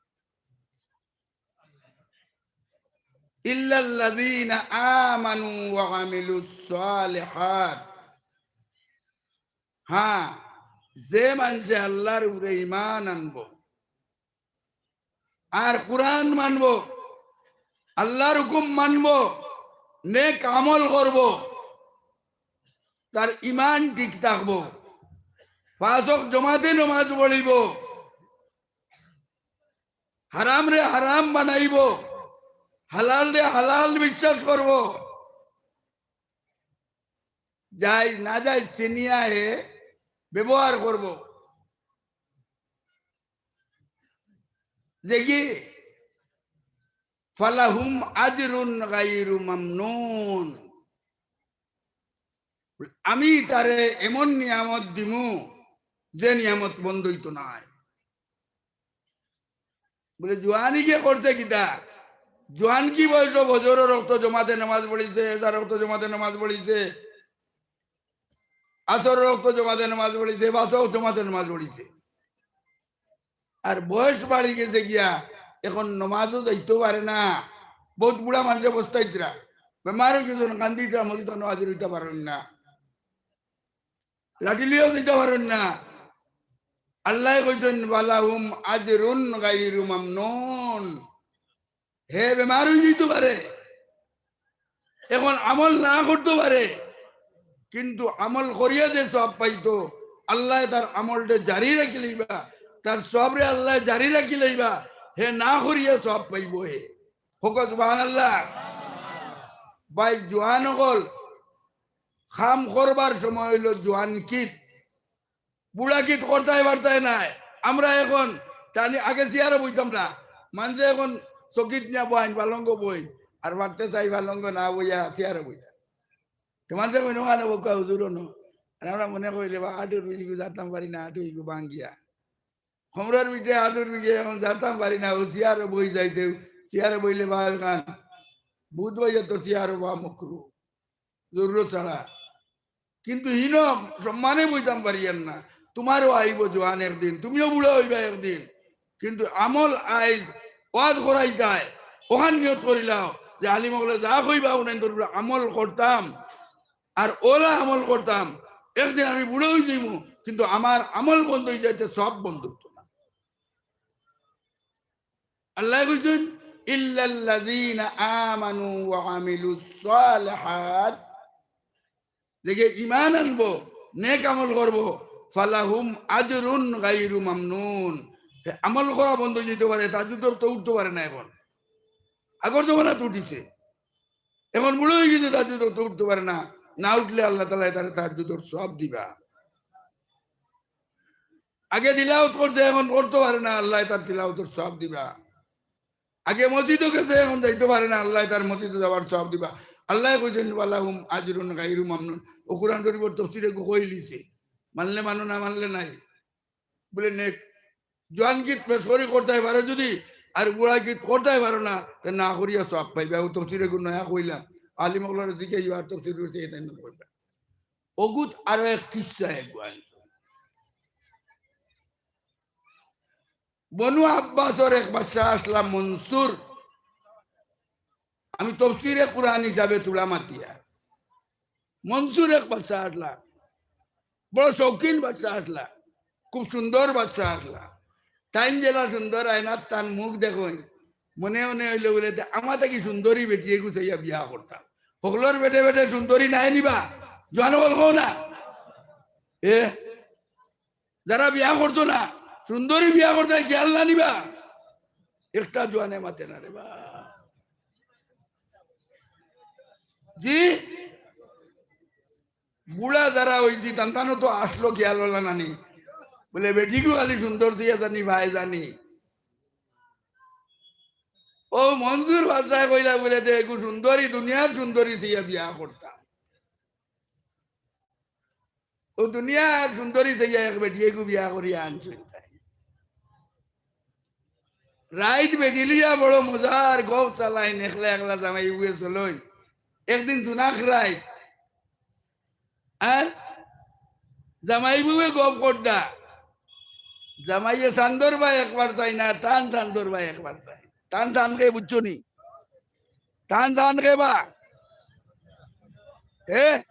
ইল্লাল্লাযীনা আমানু ওয়া আমিলুস সালিহাত। হ্যাঁ, যে মানষে আল্লার উপরে ঈমান আনবো, আর কোরআন মানবো, আল্লার হুকুম মানবো, নেক আমল করবো, তার ঈমান ঠিক থাকবো, পাঁচ ওয়াক্ত জমাতে নমাজ পড়িবো, হারামরে হারাম বানাইবো, হালালরে হালাল বিশ্বাস করবো, জায়েজ নাজায়েজ চিনিয়া হে ব্যবহার করবো। যেগি ফালাহুম আজরুন গায়রু মামনুন। আমি তারে এমন নিয়ামত দিমু, যে নিয়ামত বন্ধ অইতো নায়। বুলে, জোয়ানি গিয়া করছে কিতা? জোয়ানকি বয়সো ফজরর ওয়াক্ত জমাতে নামাজ পড়িছে, এশার ওয়াক্ত জমাতে নামাজ পড়িছে। আসরর অক্ত জমাতে নামাজ পড়িছে, পাঁচ অক্ত জমাতে নামাজ পড়িছে। আর বয়স বাড়ি গেছে গিয়া, এখন নামাজও যাইতো পারে না। বউত বুড়া মানষে পস্তাইতরা, বেমার অইগেছইন, কান্দিতরা, মসজিদো হাজির অইতা পারইন না, লাঠি লইয়াও যাইতা পারইন না। আল্লায় কইছইন, "ওয়ালাহুম আজরুন গায়রু মামনুন।" হে বেমার অইযিতো পারে, এখন আমল না করতো পারে, কিন্তু আমল করিয়া যে সওয়াব পাইতো, আল্লায় তার আমলরে জারি রাখিলাইবা, তার সওয়াবরে আল্লায় জারি রাখিলাইবা, হে না করিয়া সওয়াব পাইবো হে। কউক্কা সুবহানাল্লাহ। ভাই, জোয়ান অকল, কাম করবার সময় অইলো জোয়ানকিত, বুড়াকিত করতায় পারতায় নায়। আমরা এখন তানি আগে চেয়ারো বইতাম না, মানষে এখন চকিত নিয়া বইন, পালঙ্গো বইন, আর পারতে চাই পালঙ্গো না বইয়া চেয়ারো বইতা। তে মানষে কইন, "অখানো বউক্কা হুজুর অনো।" আর আমরা মনে করি, "রে বা, আটুর ভিতরে যারতাম পারি না, আটু ইগু ভাঙ্গিয়া। কোমরর ভিতরে, আটুর ভিতরে এখন যারতাম পারি না, অউ চেয়ারো বই যাইতে, চেয়ারো বইলে বা অখান বুধ ভাইয়া তো চেয়ারো বা মকরু।" জরুরত ছাড়া। কিন্তু হিনো সম্মানে বইতাম পারিয়ার না। তুমারও আইবো জোয়ান একদিন, তুমিও বুড়া অইবায় একদিন। কিন্তু আমল আইজ ওয়াজ করাইতায়, অখান নিয়ত করিলাও যে আলিম অকলে যা কইবা অখান ধরিয়া আমল করতাম, আর অলা আমল করতাম। একদিন আমি বুড়া অইযিমু, কিন্তু আমার আমল বন্ধ অইযাইতে সওয়াব বন্ধ অইতো না। আল্লায় কইছইন, "ইল্লাল্লাযীনা আমানু ওয়া আমিলুস সালিহাত।" যেগিয়ে ঈমান আনবো, নেক আমল করবো, "ফালাহুম আজরুন গায়রু মামনুন।" হে আমল করা বন্ধ অইযিতো পারে, তাহাজ্জুদ তো উঠতো পারে না এখন। আগর জমানাত উঠিছে, এখন বুড়া অইগেছে, তাহাজ্জুদ তো উঠতো পারে না। না উঠলে আল্লাহ তাআলায় তারে তাহাজ্জুদর সওয়াব দিবা। আগে তিলাওত করছে, এখন করতো পারে না, আল্লায় তার তিলাওতর সওয়াব দিবা। আগে মসজিদো গেছে, এখন যাইতো পারে না, আল্লায় তার মসজিদো যাওয়ার সওয়াব দিবা। আল্লায় কইছইন, "ওয়ালাহুম আজরুন গায়রু মামনুন।" অউ কুরআন শরীফর তফসিরে কইলিছে, মানলে মানো, না মানলে নাই। বুলে, নেক, জোয়ানকিত পেশ করি করতায় পারো যুদি, আর বুড়াকিত করতায় পারো না, তে না করিয়া সওয়াব পাইবা। অউ তফসিরে নয়া কইলাম, আলিম অকলরে জিকাইবা, আর তফসির করছে, ইতা না কইবা। অগুত আরো এক কিসসা একবার। বনু আব্বাসর এক বাদশা আছলা মনসুর। আমি তফসিরে কুরআন হিসাবে তুলা মাতিয়া। মনসুর এক বাদশা আছলা, বড় শৌখিন বাদশা আছলা, খুব সুন্দর বাদশা আছলা। তাইন যেলা সুন্দর আয়নাত তান মুখ দেখইন, মনে মনে অইলো বুলে, "তে আমা থাকি সুন্দরী বেটি এগু চাইয়া বিয়া করতাম।" হকলর বেটে বেটে সুন্দরী নাই নি বা? জোয়ান অকল কও না। এ, যারা বিয়া করতো না, সুন্দরী বিয়া করতায় খিয়াল না নি বা? একটা জোয়ানে মাতে না রে বা। জি? বুড়া যারা অইছি, তান তানও তো আছলো খিয়াল অইলা না নি? বুলে, "বেটিগু খালি সুন্দর চাইয়া যানি, বায় যানি।" অউ মনসুর বাদশায় কইলা বুলে, "তে এগু সুন্দরী, দুনিয়ার সুন্দরী চাইয়া বিয়া করতাম।" অউ দুনিয়ার সুন্দরী চাইয়া এক বেটি এগু বিয়া করিয়া আনছইন তাইন। রাইত বেটি লইয়া বড় মজার গফ চালাইন, একলা একলা জামাই বউয়ে চলইন। একদিন জুনাক রাইত, আর জামাই বউয়ে গফ কররা। জামাইয়ে চান্দর বায় একবার চাইন, আর তান চান্দর বায় একবার চাইন। তান চান কে বুঝছো নি? তান চান কে বা? এ?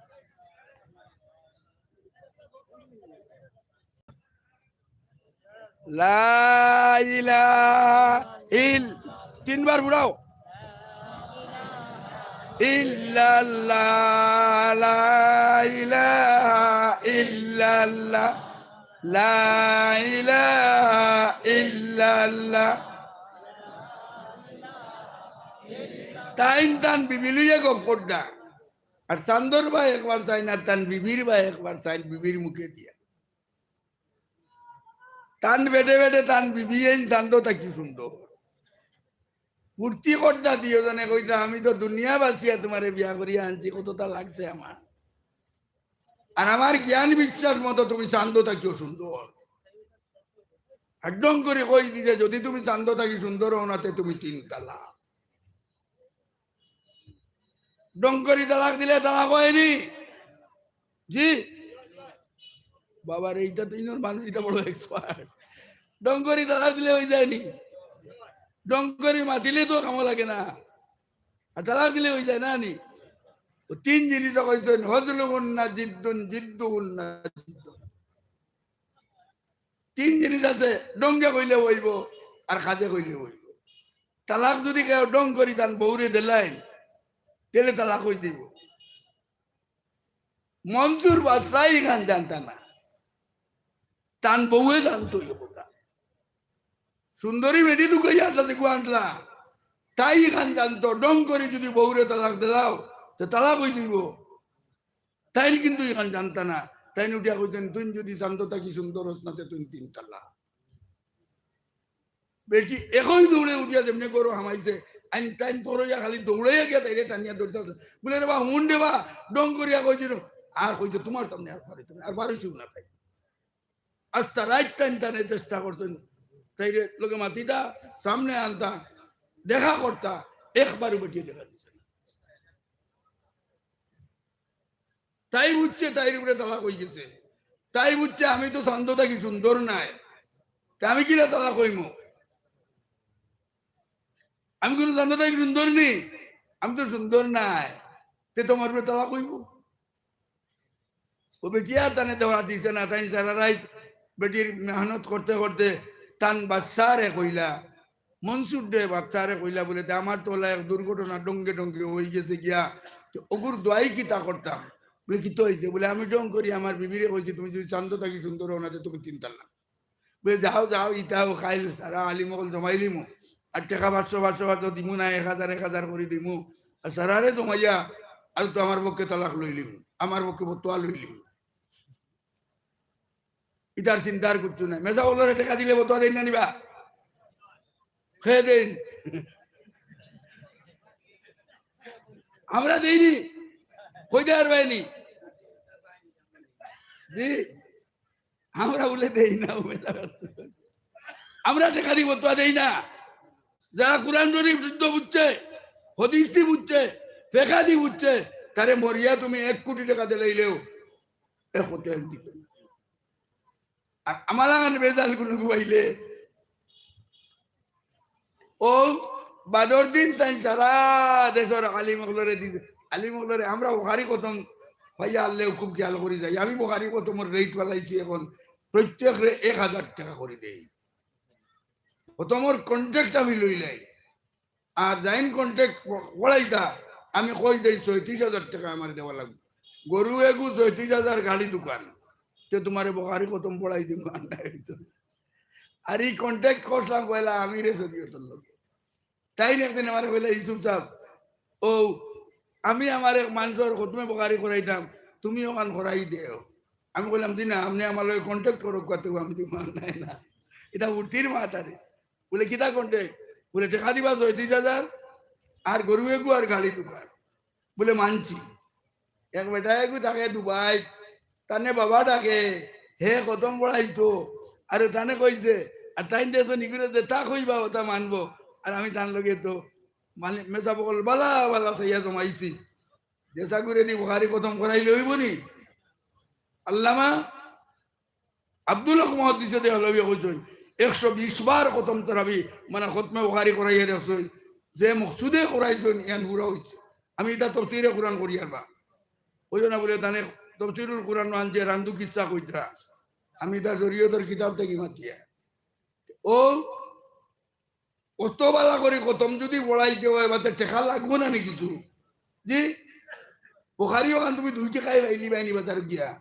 লা ইলাহা ইল-, তিনবার ঘুরাও। ইল্লাল্লাহ, লা ইলাহা ইল্লাল্লাহ, লা ইলাহা ইল্লাল্লাহ। তাইন তান বিবি লইয়া গফ কররা। আর চান্দর বায় একবার চাইন, আর তান বিবির বায় একবার চাইন, বিবির মুখে দিয়া। তান বেটে বেটে তান বিবি এইন চান্দো থাকি সুন্দর। ফুর্তি কররা দুইওজনে, কইরা, "আমি তো দুনিয়া বাঁচিয়া তুমারে বিয়া করিয়া আনছি, কততা লাগছে আমার। আর আমার জ্ঞান বিশ্বাস মতো তুমি চান্দো থাকিও সুন্দর।" আর ঢং করি কই দিছে, "যদি তুমি চান্দো থাকি সুন্দর অও না, তে তুমি তিন তালাক।" ঢং করি তালাক দিলে তালাক অয়নি? জি? বাবারে, ইটা তো ইনোর মানুষ, ইটা বড় expert। ঢং করি তালাক দিলে অই যায়নি? ঢং করি মাতিলে তো কামো লাগে না, আর তালাক দিলে অই যায় না নি? ও তিন জিনিস কইছইন, হজলুহুন্না জিদ্দুন, জিদ্দুহুন্না জিদ্দুন। তিন জিনিস আছে, ঢঙ্গে কইলে অইবো, আর কাজে কইলে অইবো। তালাক যুদি কেউ ঢং করি তান বউরে দিলাইন, তাইলে তালাক অই যাইবো। মনসুর বাদশায় ইখান জানতা না, তান বউয়ে জানতো ই কথা। সুন্দরী বেটি দুকাইয়া আনলা, দেখো আনলা, তাই ইখান জানতো, ঢং করি যুদি বউরে তালাক দিলাও, তে তালাক অই যাইবো। তাইন কিন্তু ইখান জানতা না। তাইন উঠিয়া কইছইন, "তুইন যুদি চান্দো থাকি সুন্দর অস না, তে তুইন তিন তালাক।" বেটি একই দৌড়ে উঠিয়া যেমনে ঘরো হামাইছে, আইন তাইন তরইয়া খালি দৌড়াইয়া গিয়া তাইরে টানিয়া ধরতে আছে। বলে, "রে বা, হুন রে বা, ঢং করিয়া কইছিল।" আর কইছে, "তোমার সামনে আর পারে তুমি, আর পারছিও না তাই।" আস্তা রাইত তাইন তানে চেষ্টা করছইন, তাইরে লগে মাতিতা, সামনে আনতা, দেখা করতা, একবারও বেটিয়ে দেখা দিছে না। তাই বুঝছে তাইর উপরে তালাক অই গেছে। তাই বুঝছে, "আমি তো চান্দো থাকি সুন্দর নায়, তে আমি কিলা তালাক অইমু? আমি কুনু চান্দো থাকি সুন্দর নি? আমি তো সুন্দর নায়, তে তোমার উপরে তালাক অইবো?" ও বেটিয়ে আর তানে দেওয়া দিছে না, তাইন সারা রাইত বেটির মেহনত করতে করতে তান বাদশারে কইলা, মনসুর দে বাদশারে কইলা, বলে, "তে আমার তো অলা এক দুর্ঘটনা, ঢঙ্গে ঢঙ্গে অই গেছে গিয়া, তে অগুর দোয়াই কিতা করতাম?" বলে, "কিতা অইছে?" বলে, "আমি ঢং করি আমার বিবিরে কইছি, 'তুমি যুদি চান্দো থাকি সুন্দর অও না, তে তুমি তিন তালাক।'" বলে, "যাও, যাও, ইতাও কাইল সারা আলিম অকল জমাইলিমু, আর টেকা পাঁচশো, পাঁচশো, পাঁচশো দিমু না, এক হাজার, এক হাজার করি দিমু, আর সারারে জমাইয়া আর তো আমার পক্ষে তালাক লইলিমু, আমার পক্ষে বতুয়া লইলিমু।" ইতার চিন্তার কিচ্ছু নাই। মেসাব অকলরে টেকা দিলে বতুয়া দেইন না নি বা? কে দেইন? আমরা দেইনি? কইতা পারবায়নি? জি? আমরা বুলে দেই না, ও মেসাব। আমরা টেকা দি বতুয়া দেই না। যারা কোরআন শরীফ শুদ্ধ বুঝছে, হাদিস দি বুঝছে, ফেকা দি বুঝছে, তারে মরিয়া তুমি এক কোটি টেকা দিলাইলেও এক কোটি এক দিত না। আর আমার লাখান বেজাল কুনু ঘুমাইলে, ও বাদর দিন তাইন সারা দেশর আলিম অকলরে দিছে। আলিম অকলরে আমরা বুখারি খতম পাইয়া আনলেও খুব খেয়াল করি যাই। আমি বুখারি খতমর rate ফালাইছি এখন, প্রত্যেকরে এক হাজার টেকা করি দেই। খতমর contract আমি লইলাই। আর যাইন contract প-, পড়াইতা, আমি কই দেই, "ছয়ত্রিশ হাজার টেকা আমারে দেওয়া লাগবো। গরু এগু ছয়ত্রিশ হাজার, গাড়ি দুখান। তে তোমারে বুখারি খতম পড়াই দিমু, আর নাই অইতো।" আর ই contract করছিলাম পয়লা আমিরে শরীয়তর লগে। তাইন একদিন আমারে কইলা, "ইউসুফ সাব, ও আমি আমার এক মানষর খতমে বুখারি করাইতাম, তুমি অখান করাই দেও।" আমি কইলাম, "জি না, আপনে আমার লগে contract করউক্কা, তে আমি দিমু, আর নাই না।" ইটা উঠতির মাত আরে। বুলে, "কিতা contract?" বুলে, "টেকা দিবা ছয়ত্রিশ হাজার, আর গরু এগু আর গাড়ি দুখান।" বুলে, "মানছি।" এক বেটা এগু থাকে দুবাই, তানে বাবা ডাকে, হে খতম পড়াইতো, আর তানে কইছে, আর তাইন দেশো নিগুরে যে তা কইবা, ওটা মানবো। আর আমি তান লগে তো মানে মেসাব অকল বালা বালা চাইয়া জমাইছি। যেছা গুরে দি বুখারি খতম করাইলে অইবো নি? আল্লামা আব্দুল হক মুহাদ্দিসে দেহলভীয়ে কইছইন, একশো বিশ বার খতম তারাবি, মানে খতমে বুখারি করাইয়া দেখছইন, যে মকসুদে করাইছইন, ইয়ান পুরা অইছে। আমি ইটা তফসিরে কুরআন করি আর বা। অইও না বুলে তানে তফসিরুল কুরআন আনছে, রান্দু কিচ্ছা কইতরা। আমি ইটা শরীয়তর কিতাব থাকি মাতিয়া। ও অত বালা করি খতম যুদি পড়াইতে অয়, বাতে টেকা লাগবো না নি কিছু? জি? বুখারি অখান তুমি দুই টেকায় পাইলিবায় নি বাজারো গিয়া।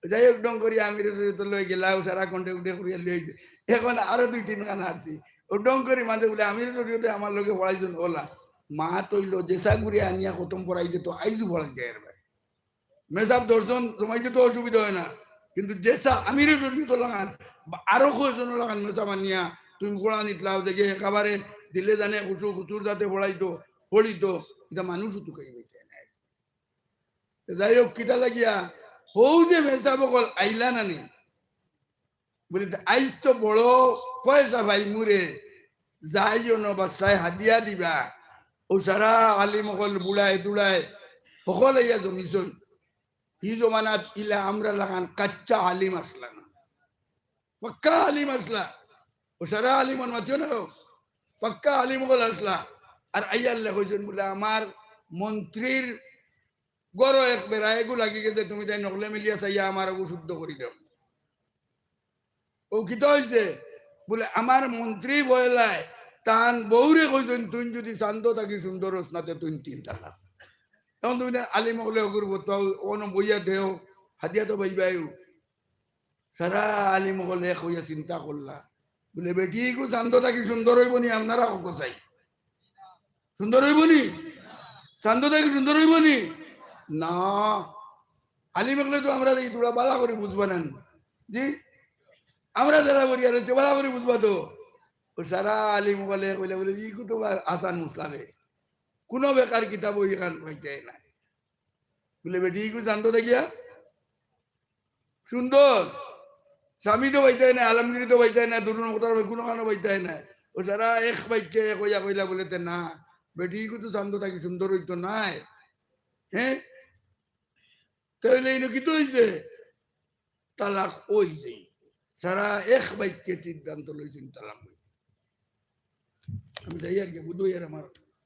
যাই হউক, ঢং করি আমিরে শরীয়তর লগে গেলাম, সারা contract উঠে করিয়া লইছে। এখন আরো দুই তিন খান আনছি। ও ঢং করি মাঝে বুলে, "আমিরে শরীয়তে আমার লগে পড়াইছইন অলা।" মাত অইলো, যেছা গুরে আনিয়া খতম পড়াইতে তো আইজও পড়াই যায় রে ভাই। মেসাব দশ জন জমাইতে তো অসুবিধা অয় না, কিন্তু যেছা আমিরে শরীয়তর লাখান বা আরো কয়জনর লাখান মেসাব আনিয়া তুমি পড়ানিত লাও, যে গিয়া একেবারে দিলে জানে খুশু খুশুর যাতে পড়াইতো, পড়িতো, ইটা মানুষ তুকাই বইতে নাই। যাই হউক, কিতা লাগিয়া, হউ যে মেসাব অকল আইলা না নি, বুলে, "আইজ তো বড় পয়সা পাইমু রে, যাই অনো বাদশায় হাদিয়া দিবা।" অউ সারা আলিম অকল বুড়ায় দুড়ায় হকল আইয়া জমিছইন। হি জমানাত ইলা আমরার লাখান কাচ্চা আলিম আছলা না, পাক্কা আলিম আছলা। অউ সারা আলিম অন মাতিও না, পাক্কা আলিম অকল আছলা। আর আইয়ার লে কইছইন বুলে, "আমার মন্ত্রীর ঘরো এক বেড়াইগু লাগি গেছে, তুমি তাইন অকলে মিলিয়া চাইয়া আমার অগু শুদ্ধ করি দেও।" অউ কিতা অইছে? বুলে, "আমার মন্ত্রী বয়লায় তান বউরে কইছইন, তুইন যুদি চান্দো থাকি সুন্দর অস না, তে তুইন তিন তালাক।" অখন তুমি তাইন আলিম অকলে অগুর ফতোয়া অনো বইয়া দেও, হাদিয়া তো পাইবায়উ। সারা আলিম অকলে এক অইয়া চিন্তা করলা, বুলে, "বেটিগু চান্দো থাকি সুন্দর অইবো নি? আপনারা কউক্কা চাই, সুন্দর অইবো নি? চান্দো থাকি সুন্দর অইবো নি?" না, আলিম অকলে তো আমরারে ই থুড়া ভালা করি বুঝবা না নি? জি, আমরা যারা করি, আর হচ্ছে ভালা করি বুঝবা তো। অউ সারা আলিম অকলে কইলা বুলে, "ইগু তো বা-, আসান মাসলা বে, কুনু বেকার কিতাবো ইখান পাইতায় না।" বুলে, "বেটিগু চান্দো থাকিয়া সুন্দর, স্বামী তো পাইতায় না, আলমগিরি তো পাইতায় না, দুরুন মুখতার কুনু খানো পাইতায় না।" অউ সারা এক বাক্যে এক অইয়া কইলা বুলে, "তে না, বেটিগু তো চান্দো থাকি সুন্দর অইতো নায়।" হ্যাঁ, তাইলে ইনো কিতা অইছে? তালাক অইছে। সারা এক বাক্যে সিদ্ধান্ত লইছইন তালাক অইছে। আমি যাই আর কি, বুঝো, এর আমার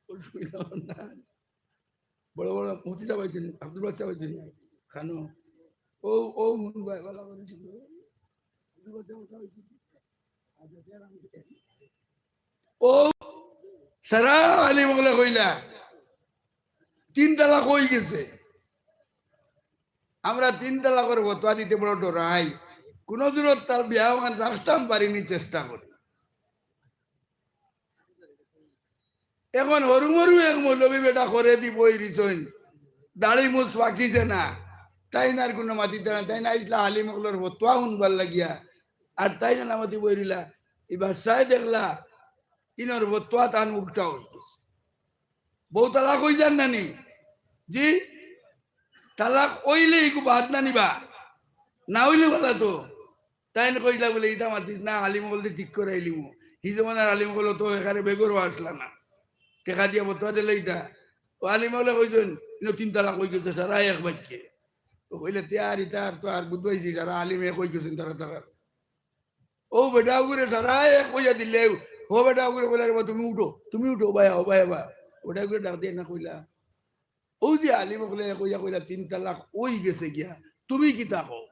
অসুবিধা না। বড় বড় মুফতি সাব আইছইন, আব্দুল বাচ্চা আইছইন, খানো। ও, ও, হুন ভাই, ভালা করি হুনো। আব্দুল বাচ্চা আইছইন। অউ সারা আলিম অকলে কইলা, "তিন তালাক অই গেছে।" আমরা তিন তালাকর ফতোয়া দিতে বড় ডরাই, কুনু জুরত তার বিয়া অখান রাখতাম পারিনি, চেষ্টা করি। অখন হরুমরু এক মৌলবী বেটা করে দি বই দিছইন, দাড়ি মুছ পাকিছে না, তাইন আর কুনু মাতিতা না, তাইন আইছলা আলিম অকলর ফতোয়া হুনবার লাগিয়া, আর তাইন না মাতি বই রইলা। ই বাদশায় দেখলা, ইনর ফতোয়া তান উল্টা অই গেছে। বউ তালাক অই যার না নি? জি, তালাক অইলে ইগু বাদ না নি বা? না অইলে ভালা তো। তাইন কইলা বুলে, "ইতা মাতিস না, আলিম অকলদি ঠিক করাইলিমু।" হি জমানার আলিম অকল তো এখানে বেগরও আছলা না, টেকা দিয়া ফতোয়া দিলে ইতা। অউ আলিম অকলে কইছইন, "ইনো তিন তালাক অই গেছে, সারা এক বাক্যে।" অউ কইলে, "তে আর ইতা আর তো আর বুঝবাইছি, সারা আলিম এক অই গেছইন তারা তারা।" অউ বেটা অগুরে সারা এক কইয়া দিলে, অউ বেটা অগুরে কইলা, "রে বা, তুমি উঠো, তুমি উঠো, বায়া, ও বায়া বা।" অউ বেটা অগুরে ডাক দিয়া না কইলা, "অউ যে আলিম অকলে কইয়া কইলা তিন তালাক অই গেছে গিয়া, তুমি কিতা কও?"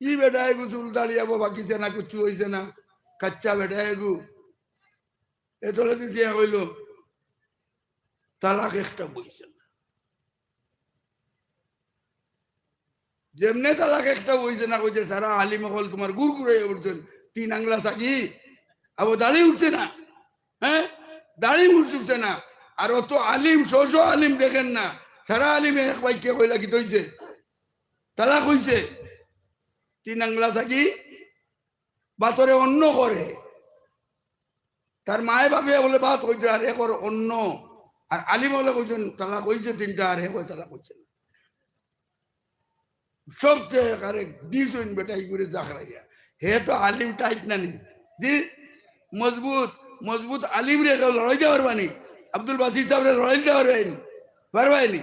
ই বেটায় গু চুল দাড়ি আবো পাকিছে না, কুচ্ছু অইছে না, কাচ্চা বেটায় গু। এতলে দিছে কইলো, "তালাক একটা বইছে না।" যেমনে তালাক একটা অইছে না, কইছে সারা আলিম অকল তুমার গুড় গুড়াইয়া উঠছইন, তিন আংলা ছাগি, আবো দাড়ি উঠছে না, হ্যাঁ, দাড়ি মুছ উঠছে না। আর অত আলিম, শ শ আলিম দেখইন না, সারা আলিমে এক বাক্যে কইলা কিতা অইছে? তালাক অইছে। তিন আংলা ছাগি ভাতরে অন্ন করে। তার মায়ে বাপে বুলে ভাত কইতে আর হে কর অন্ন। আর আলিম অকলে কইছইন তালাক অইছে তিনটা, আর হে কয় তালাক অইছে না। সবচেয়ে কারে দিছইন বেটা ইগুরে জাখরাইয়া। হে তো আলিম টাইট না নি। জি, মজবুত, মজবুত আলিমরে কেউ লড়াইতা পারবা নি? আব্দুল বাসিত সাবরে লড়াইতা পারবা নি? পারবা নি?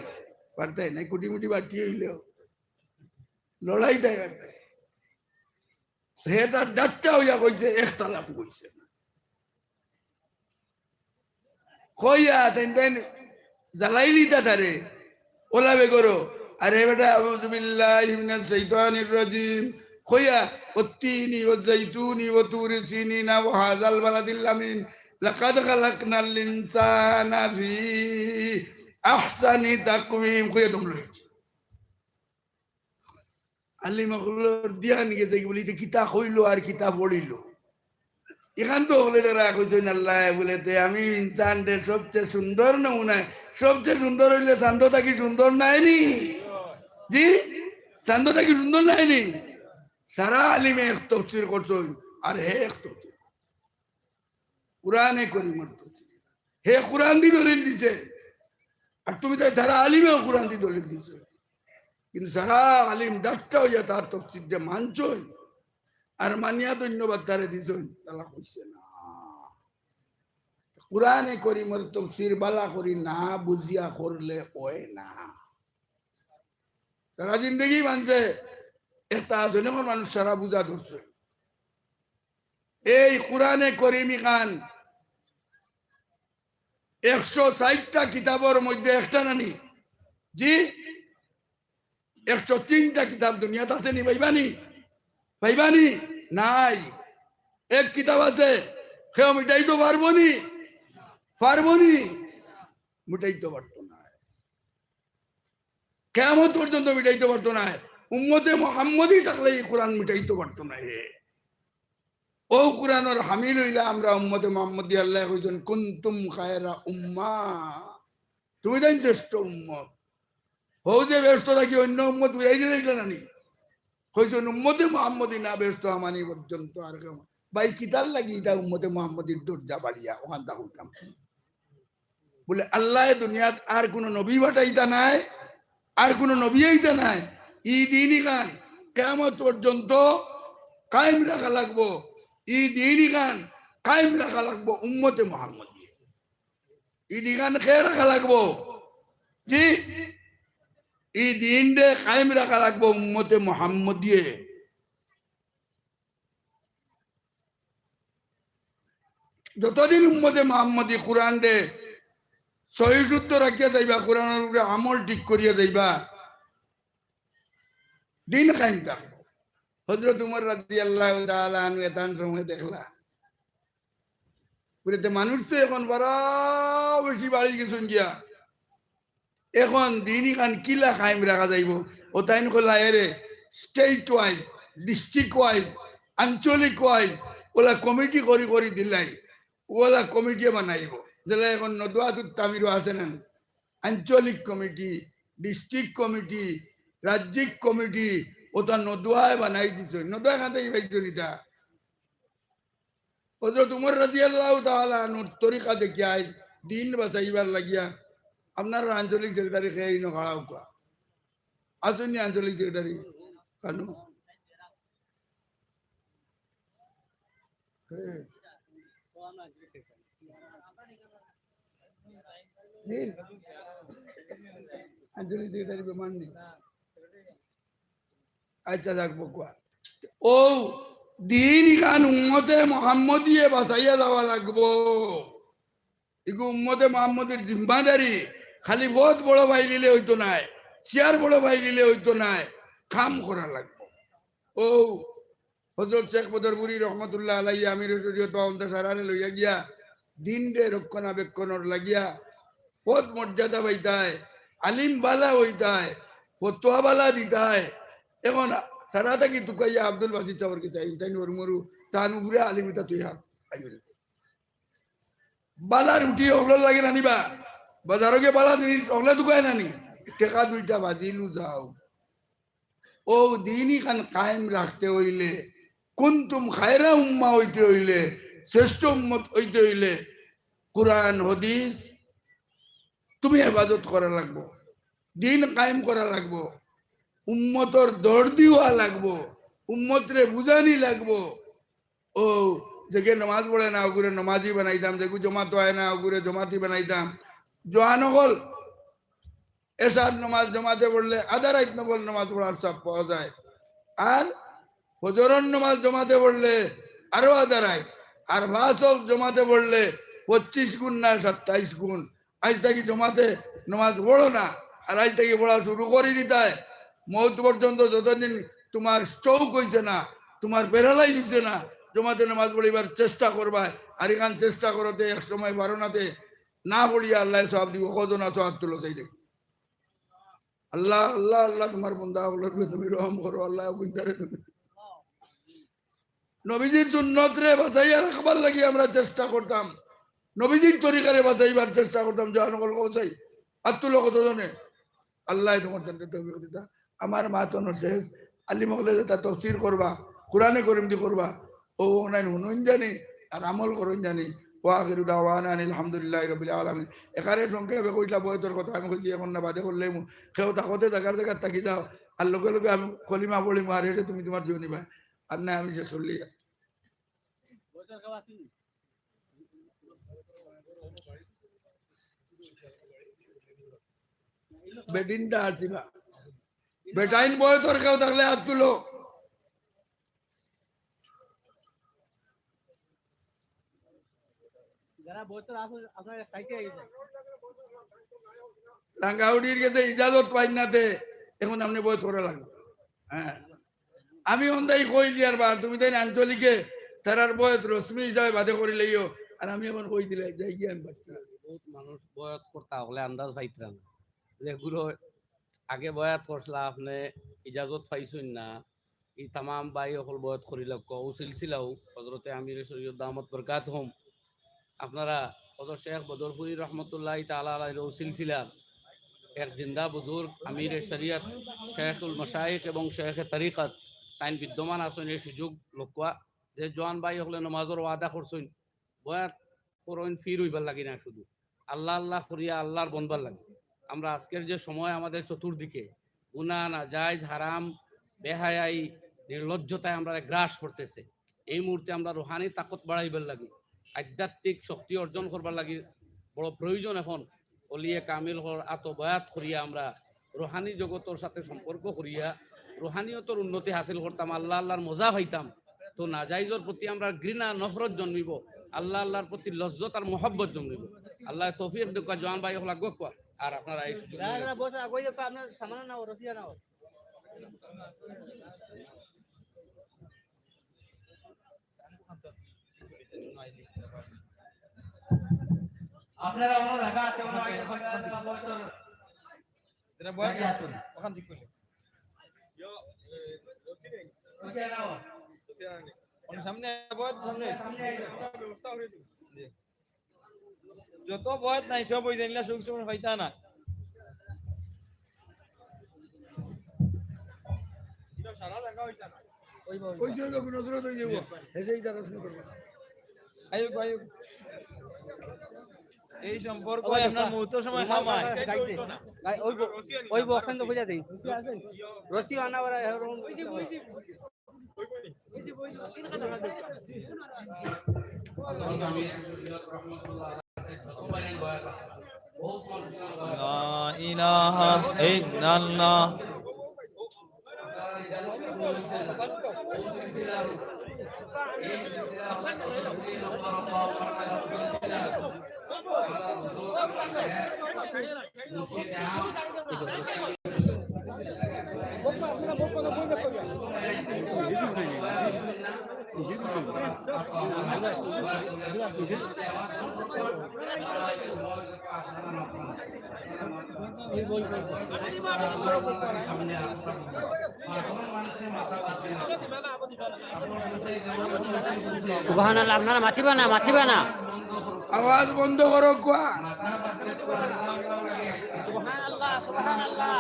পারতায় নায়, কুটি-মুটি বাটি অইলেও। লড়াইতা পারতায়। হে তার ডাট্টা অইয়া কইছে, এক তালাক কইছে না। কইয়া তাইন তাইন জ্বালাইলিতা তারে, অলা বেগরো। আরে বেটা, আউযু বিল্লাহি মিনাশ শাইতানির রাজিম। কইয়া, "ওয়াত্তিনি ওয়াজ্জাইতুনি ওয়া তুরি সিনিনা ওয়া হাযাল বালাদিল আমিন। লাকাদ খালাকনাল ইনসানা ফি আহসানি তাকওয়িম।" কইয়া দম লইছে। আলিম অকলর ধ্যান গেছে গি বুলে, "ইতা কিতা কইলো আর কিতা পড়িলো?" ইখান তো অকলে তারা কইছইন, "আল্লায় বুলে, তে আমি ইনসানরে সবচেয়ে সুন্দর নমুনায়, সবচেয়ে সুন্দর অইলে চান্দো থাকি সুন্দর নায় নি? জি, চান্দো থাকি সুন্দর নায় নি?" সারা আলিমে এক তফসির করছইন, আর হে এক তফসির। কুরআনে করিমর তফসির। হে কুরআনদি দলিল দিছে। আর তুমি তাই সারা আলিমেও কুরআনদি দলিল দিছে। কিন্তু সারা আলিম ডাট্টা অইয়া তার তফসিররে মানছইন। আর মানিয়া ধন্যবাদ তারে দিছইন। তালা কইছে না। কুরআনে করিমর তফসির ভালা করি না বুঝিয়া করলে অয় না। সারা জিন্দেগি মানষে একটা আছে, অখন মানুষ সারা বুঝা ধরছে। এই কোরআনে করিম ইখান একশো ষাইটটা কিতাবর মধ্যে একটা নানি? জি, একশো তিনটা কিতাব দুনিয়াত আছে নি? পাইবা নি? পাইবা নি? নাই। এক কিতাব আছে, কেউ মিটাইতো পারবো নি? পারবো নি? মিটাইতো পারতো নায়। কিয়ামত পর্যন্ত মিটাইতো পারতো নায়। উম্মতে মোহাম্মদী থাকলে ই কোরআন মিটাইতো পারতো নায়। অউ কোরআনর হামিল অইলা আমরা উম্মতে মোহাম্মদী। আল্লায় কইছইন, "কুনতুম খায়রা উম্মাহ।" তুমি তাইন শ্রেষ্ঠ উম্মত। হউ যে বেহেস্ত থাকি অইন্য উম্মত উড়াই দিলে ইটা নানি? কইছইন, "উম্মতে মোহাম্মদী না বেহেস্ত হামানি পর্যন্ত।" আর কেউ ভাই, কিতার লাগি ইটা উম্মতে মোহাম্মদীর দরজা বাড়িয়া অখানতা কইতাম? বুলে, আল্লায় দুনিয়াত আর কুনু নবী পাঠাইতা নায়, আর কুনু নবী আইতা নায়। ই দিন ইখান কিয়ামত পর্যন্ত কায়েম রাখা লাগবো। ই দিন ইখান কায়েম রাখা লাগবো উম্মতে মোহাম্মদী। ই দিন ইখান কে রাখা লাগবো? জি, ই দিনরে কায়েম রাখা লাগবো উম্মতে মোহাম্মদীয়ে। যতদিন উম্মতে মোহাম্মদী কোরআনরে সহি শুদ্ধ রাখিয়া যাইবা, কোরআনর উপরে আমল ঠিক করিয়া যাইবা, দিন কায়েম থাকবো। হযরত উমর রাদিয়াল্লাহু তাআলা আনহু এতান সময় দেখলা, বুলে, "তে মানুষ তো অখন বড় বেশি বাড়ি গেছইন গিয়া, অখন দিন ইখান কিলা কায়েম রাখা যাইবো?" অউ তাইন কইলা, "এরে, state wise, district wise, আঞ্চলিক wise অলা কমিটি করি করি দিলাই, অলা কমিটিয়ে বানাইবো।" যেলা অখন নদওয়াতুত তামিরও আছে না, আঞ্চলিক কমিটি, district কমিটি, রাজ্যিক কমিটি, অতা নদওয়ায় বানাই দিছইন। নদওয়ায় কান থাকি পাইছইন ইতা? হযরত উমর রাদিয়াল্লাহু তাআলা আনহুর তরিকা দেখিয়া আইজ দিন বাঁচাইবার লাগিয়া আপনারার আঞ্চলিক সেক্রেটারি কে ইনো খাড়া অউক্কা। আছইন নি আঞ্চলিক সেক্রেটারি? কানো? হে। জি? আঞ্চলিক সেক্রেটারি বেমার নি? আচ্ছা, যাক বকুয়া। অউ দিন ইখান উম্মতে মোহাম্মদীয়ে বাঁচাইয়া যাওয়া লাগবো। ইগু উম্মতে মোহাম্মদীর জিম্মাদারি। খালি পদ বড় ভাই লিলে অইতো নায়, চেয়ার বড় ভাই লিলে অইতো নায়, কাম করা লাগবো। অউ হযরত শেখ বদরপুরী রহমতুল্লাহ আলাইহি আমিরে শরীয়ত বা অন্তা সারারে লইয়া গিয়া দিনরে রক্ষণাবেক্ষণর লাগিয়া পদ মর্যাদা পাইতায়, আলিম বালা অইতায়, ফতোয়া বালা দিতায়। অখন সারা থাকি তুকাইয়া আব্দুল বাসিত সাবর গেছে আইন, তাইন মরু মরু, তান উপরে আলিম ইতা তুই হাত আইবেন। বালা রুটি অকলর লাগি নানিবা, বাজারো গিয়া বালা জিনিস অকলে তুকায় নানি, টেকা দুইটা বাজিলু যাও। অউ দিন ইখান কায়েম রাখতে অইলে, কুনতুম খায়রা উম্মাহ অইতে অইলে, শ্রেষ্ঠ উম্মত অইতে অইলে, কোরআন হাদিস তুমি হেফাজত করা লাগবো, দিন কায়েম করা লাগবো, উম্মতর দরদি অওয়া লাগবো, উম্মতরে বুঝানি লাগবো। অউ যেগু নমাজ পড়ে না, অগুরে নমাজি বানাইতাম, যেগু জমাতো আয় না, অগুরে জমাতি বানাইতাম। জোয়ান অকল, এশার নমাজ জমাতে পড়লে আধা রাইত নফল নমাজ পড়ার সওয়াব পাওয়া যায়। আর ফজরর নমাজ জমাতে পড়লে আরো আধা রাইত। আর পাঁচ ওয়াক্ত জমাতে পড়লে পঁচিশ গুণ না সাতাইশ গুণ। আইজ থাকি জমাতে নমাজ পড়ো না, আর আইজ থাকি পড়া শুরু করি দিতায়। মউত পর্যন্ত যতদিন তুমার stroke অইছে না, তুমার paralyze অইছে না, জমাতে নমাজ পড়িবার চেষ্টা করবায়। আর ইখান চেষ্টা করতে এক সময় পারো নাতে না পড়িয়া আল্লায় সওয়াব দিবো, কয়জন আছো আত তুলো চাই দেখি। আল্লাহ, আল্লাহ, আল্লাহ, তুমার বন্দা অকলর উপরে তুমি রহম করো, আল্লাহ, অগুইনতারে তুমি। নবীজির সুন্নতরে বাঁচাইয়া রাখবার লাগি আমরা চেষ্টা করতাম, নবীজির তরিকারে বাঁচাইবার চেষ্টা করতাম। জোয়ান অকল কও চাই, আত তুলো কতজনে? আল্লায় তুমার তানরে তৌফিক দিতা। আমার মাত অনো শেষ। আলিম অকলে যেতা তফসির করবা, কোরআনে করিম দি করবা, অউ অনাইন হুনইন জানি, আর আমল করইন জানি। ওয়া আখিরু দাওয়ানা আনিল হামদুলিল্লাহি রাব্বিল আলামিন। এখানে সংক্ষেপে কইলা বয়তর কথা আমি কইছি, অখন না বাদে করলে মু-, কেউ থাকতে জাগার জাগাত থাকি যাও, আর লগে লগে আমি কলিমা পড়িমু, আর এরে তুমি তুমার জীবনী ভাই, আর না আমি শেষ করলি। বেডিনটা আছিবা। বেটাইন বয়তর কেউ থাকলে আত তুলো। যারা বয়তর আছেন, আপনারা সাইডে এগিয়ে যান। লাঙ্গাউড়ির গেছে ইজাজত পাইন না তে, এখন আপনে বয়ত করা লাগবো। হ্যাঁ, আমি অন্দাই কই দিয়ার বা তুমি তাইন আঞ্চলিকে তারার বয়ত রসমি হিসাবে বাদে করি লইও, আর আমি এখন কই দিলে যাই গিয়া আমি বাঁচতে লাগবো। বহুত মানুষ বয়ত করতা হকলে আন্দাজ পাইতরা না, যেগুলো আগে বয়াত করছলা, আপনে ইজাজত পাইছইন না, ই তামাম ভাই অকল বয়াত করি লক্ষ, ও সিলসিলাও হজরতে আমিরে শরীয়ত দামত বরকাতহুম। আপনারা হজরত শেখ বদরপুরি রহমতুল্লাহি তাআলা আলাইহির ও সিলসিলার এক জিন্দা বুজুর্গ আমিরে শরীয়ত, শেখুল মাশায়েখ এবং শেখে তরিকত, তাইন বিদ্যমান আছইন, এই সুযোগ লক্ষ্য যে জোয়ান ভাই অকলে নমাজর ওয়াদা করছইন, বয়াত করইন ফির অইবার লাগি না, শুধু আল্লাহ আল্লাহ করিয়া আল্লাহর বনবার লাগি। আমরা আজকের যে সময় আমাদের চতুর্দিকে গুনাহ, নাজায়েজ, হারাম, বেহায়াই, নির্লজ্জতায় আমরা গ্রাস করতেছে, এই মুহূর্তে আমরা রুহানি তাকত বাড়াইবার লাগি, আধ্যাত্মিক শক্তি অর্জন করবার লাগি বড় প্রয়োজন। এখন অলিয়ে কামিল হওয়ার আত বয়াত করিয়া আমরা রুহানি জগতর সাথে সম্পর্ক করিয়া রুহানিয়তর উন্নতি হাসিল করতাম, আল্লাহ আল্লাহর মজা পাইতাম। তো নাজাইজর প্রতি আমরা ঘৃণা, নফরত জন্মিব, আল্লাহ আল্লাহর প্রতি লজ্জত আর মহব্বত জন্মিব। আল্লাহ তৌফিক দেউক্কা, জোয়ান ভাই অকল আগুয়াউক্কা। আর আপনারা এই সুযোগ যারা নিয়ে যারা বসে আগুয়াই যাউক্কা, আপনার সামানা নাও, রসিয়া নাও। আপনারা অন্য জায়গা আছে, অন্য আগে ওখানে বসে যেটা বয়াত জায়গা আছে। ওখান ঠিক করলে। ইয়ো, এ, রশি নেই। রশি আনাও। রশি আনা নেই। ওখানে সামনে বয়াত, সামনে। সামনে আগে। আমরা ব্যবস্থা করে দিব। জি। যত বয়াত নাই, সব ওই জানলা সুখ সুখ পাইতা না। এটা সারা জায়গা হইতা না। ওই বা, ওই বা। ওই যে লোক নজরত হয়ে যাবো। হেসেই তারা শুরু করবে। আয়ুক, আয়ুক। এই সম্পর্ক ওই আপনার দেখো। মুহূর্ত সময় ওই খামায়। দেখো। ওই ব-, ওই বক্সখান তো বুঝা দেই। রশি আনা ওরা এরকম। لا إله إلا الله. সুবহানাল্লাহ, আপনারা মাতিবা না, মাতিবা না। আওয়াজ বন্ধ করো, কোয়া। সুবহানাল্লাহ, সুবহানাল্লাহ।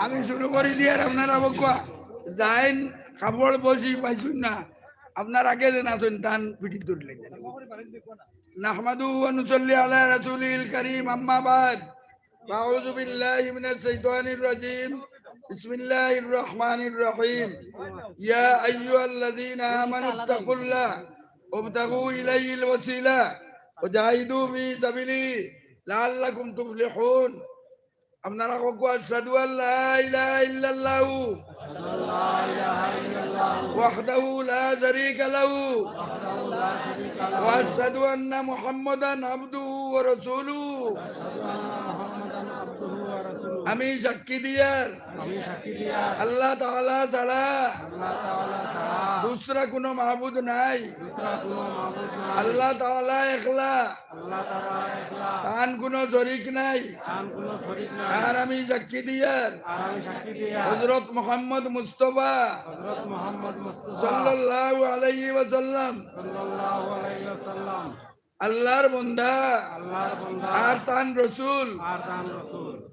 আমি শুরু করি দিয়ার, আপনারা বকুয়া যাইন, কাপড় বসি পাইছুন না, আপনার আগে যে নাচন তান পিঠিত ধরলেন। نحمده ونصلي على رسوله الكريم، أما بعد، فأعوذ بالله من الشيطان الرجيم. بسم الله الرحمن الرحيم. يا أيها الذين آمنوا اتقوا الله وابتغوا إليه الوسيلة وجاهدوا في سبيله لعلكم تفلحون. আপনারা কউক্কা, أشهد أن لا إله إلا الله وحده لا شريك له وأشهد أن محمدا عبده ورسوله. আমি সাক্ষী দিয়ার আল্লাহ তাআলা ছাড়া দুসরা কোনো মাবুদ নাই। আল্লাহ তাআলা একলা। তান কোনো শরিক নাই। আর আমি সাক্ষী দিয়ার হযরত মুহাম্মদ মুস্তাফা সাল্লাল্লাহু আলাইহি ওয়াসাল্লাম আল্লাহর বন্দা আর তান রসুল।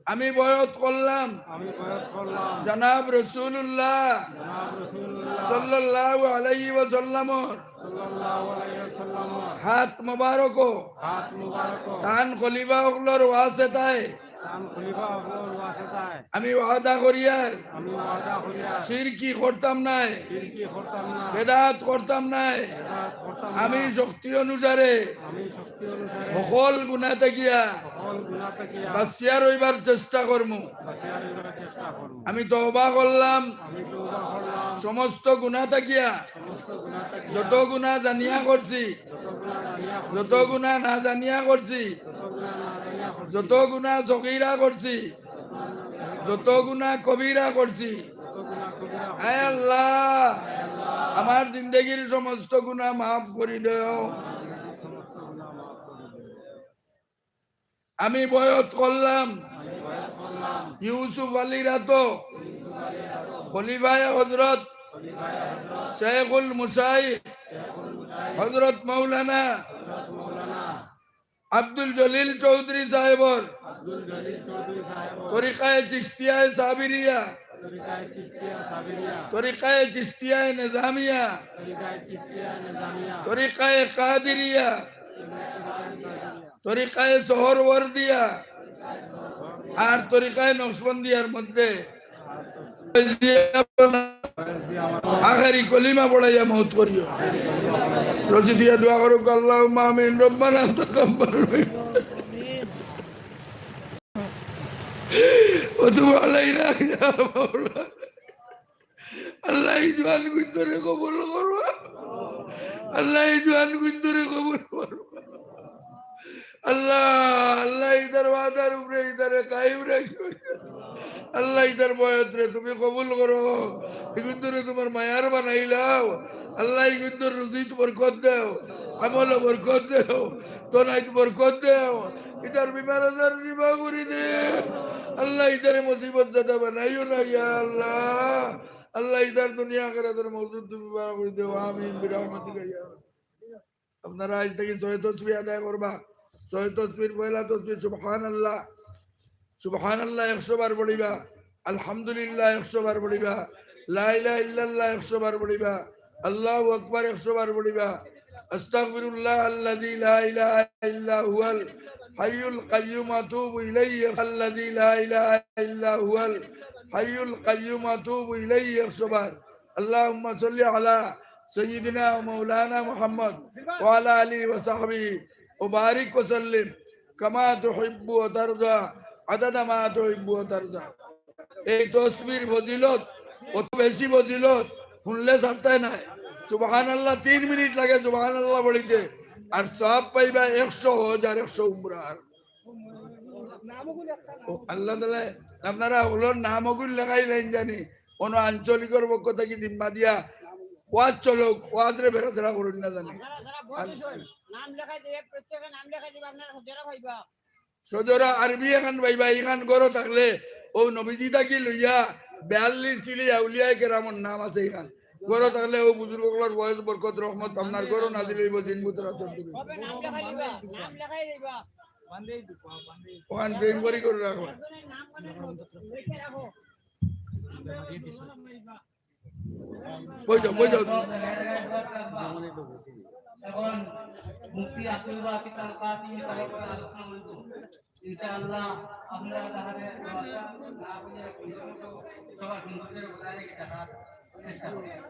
আমি বয়ত করলাম। আমি বয়ত করলাম। জনাব রাসূলুল্লাহ। জনাব রাসূলুল্লাহ। সাল্লাল্লাহু আলাইহি ওয়াসাল্লামর। সাল্লাল্লাহু আলাইহি ওয়াসাল্লামর। হাত মোবারক। হাত মোবারক। তান খলিফা অকলর ওয়াসিতায়। তান খলিফা অকলর ওয়াসিতায়। আমি ওয়াদা করিয়ার। আমি ওয়াদা করিয়ার। শিরকি করতাম নায়। শিরকি করতাম না। বেদাত করতাম নায়। বেদাত করতাম না। আমি শক্তি অনুসারে। আমি শক্তি অনুসারে। সকল গুনাহ থাকিয়া। সকল গুনাহ থাকিয়া। বাঁচিয়া রইবার চেষ্টা করমু। বাঁচিয়া রইবার চেষ্টা করমু। আমি তওবা করলাম। আমি তওবা করলাম। সমস্ত গুনাহ থাকিয়া। সমস্ত গুনাহ থাকিয়া। যত গুনাহ জানিয়া করছি। যত গুনাহ জানিয়া করছি। যত গুনাহ না জানিয়া করছি। যত গুনাহ না জানিয়া করছি। যত গুনাহ সগীরা করছি। যত গুনাহ কবিরা করছি। আয় আল্লাহ, আমার জিন্দেগির সমস্ত গুনাহ মাফ করি দেও। আমি বয়ত করলাম ইউসুফ আলীর আতো, খলিফায়ে হযরত শেখুল মুশাইখ হযরত মাওলানা আব্দুল জলিল চৌধুরী সাহেবর আব্দুল জলিল চৌধুরী সাহেব। তরিকায়ে চিশতিয়ায়ে সাবিরিয়া। তরিকায়ে চিশতিয়ায়ে সাবিরিয়া। তরিকায়ে চিশতিয়ায়ে নিজামিয়া। তরিকায়ে চিশতিয়ায়ে নিজামিয়া। তরিকায়ে কাদিরিয়া। তরিকায়ে সোহরওয়ার্দিয়া। আর তরিকায়ে নকশবন্দিয়ার মধ্যে আখেরি কলিমা পড়াইয়া মউত করিও। রশি দিয়া দোয়া করুক, আল্লাহুম্মা আমিন। রব্বানা তাকাব্বাল মিন্না ওয়া তুব আলাইনা ইয়া মাওলানা। আল্লাহ, এই জোয়ান গুইন্তরে কবুল করবা। আল্লাহ, এই জোয়ান গুইন্তরে কবুল করবা। আল্লাহ, আল্লাহ, ইতার ওয়াদার উপরে ইতারে কায়েম রাখিও। আল্লাহ, ইতার বয়তরে তুমি কবুল করো। ইগুইন্তরে তুমার মায়ার বানাইলাও। আল্লাহ, ইগুইন্তর রুজিত বরকত দেও, আমলো বরকত দেও, তনাইত বরকত দেও। ইতার বিমার আজার শিফা করি দেও। আল্লাহ, ইতারে মুসিবত জাদা বানাইও না, ইয়া আল্লাহ। আল্লাহ, ইতার দুনিয়া আখিরাতর মকসুদ তুমি বার করি দেও। আমিন বিরহমাতিকা ইয়া আরহামার রাহিমিন। আপনারা আইজ থাকি ছয় তসবিহ আদায় করবা। ছয় তসবিহর পয়লা তসবিহ সুবহানাল্লাহ। সুবহানাল্লাহ একশো বার পড়িবা, আলহামদুলিল্লাহ একশো বার পড়িবা, লা ইলাহা ইল্লাল্লাহ একশো বার পড়িবা, আল্লাহু আকবার একশো বার পড়িবা, আস্তাগফিরুল্লাহাল্লাযী লা ইলাহা ইল্লা হুয়াল হাইয়ুল কাইয়্যুম আতুবু ইলাইহি, আল্লাযী লা ইলাহা ইল্লা হুয়াল হাইয়ুল কাইয়্যুম আতুবু ইলাইহি একশো বার। আল্লাহুম্মা সাল্লি আলা সাইয়্যিদিনা ওয়া মাওলানা মুহাম্মদ ওয়া আলা আলিহি ওয়া সাহবিহি ওয়া বারিক ওয়া সাল্লিম কামা তুহিব্বু ওয়া তারদা আদাদা মা তুহিব্বু ওয়া তারদা। এই তসবিহর ফজিলত, অত বেশি ফজিলত, হুনলে ছাড়তায় নায়। সুবহানাল্লাহ, তিন মিনিট লাগে সুবহানাল্লাহ পড়িতে, আর সওয়াব পাইবা একশো হজ আর একশো উমরার। ও আল্লাহ তাআলা, আপনারা হকলর নাম অগুইন লেখাইলাইন জানি, অনো আঞ্চলিকর পক্ষ থাকি জিম্মা দিয়া ওয়াজ চলউক, ওয়াজরে বেড়াছেড়া করইন না জানি। আপনারা যারা বয়স হইন, নাম লেখাই দিবা, প্রত্যেকে নাম লেখাই দিবা, আপনারা সজরা পাইবা। সজরা আরবি এখান পাইবা, ইখান ঘরো থাকলে অউ নবীজি থাকি লইয়া বিয়াল্লিশ সিলি আউলিয়ায়ে কেরামর নাম আছে ইখান। ঘরো থাকলে অউ বুজুর্গ অকলর বয়স, বরকত, রহমত আপনার ঘরো নাজিল অইবো, জিন ভূতর আছর দূর অইবো। তবে নাম লেখাই দিবা, নাম লেখাই দিবা। ওখান বেঙ্গলি করে রাখো। বই যাও, বই যাও। এখন মুফতি আব্দুল বাসিত আল কাসিম সাহেবের আলোচনা হইব। ইনশাআল্লাহ আপনারা তাহলে সবার সুন্দর করে বজায় রেখে থাকার চেষ্টা করবেন।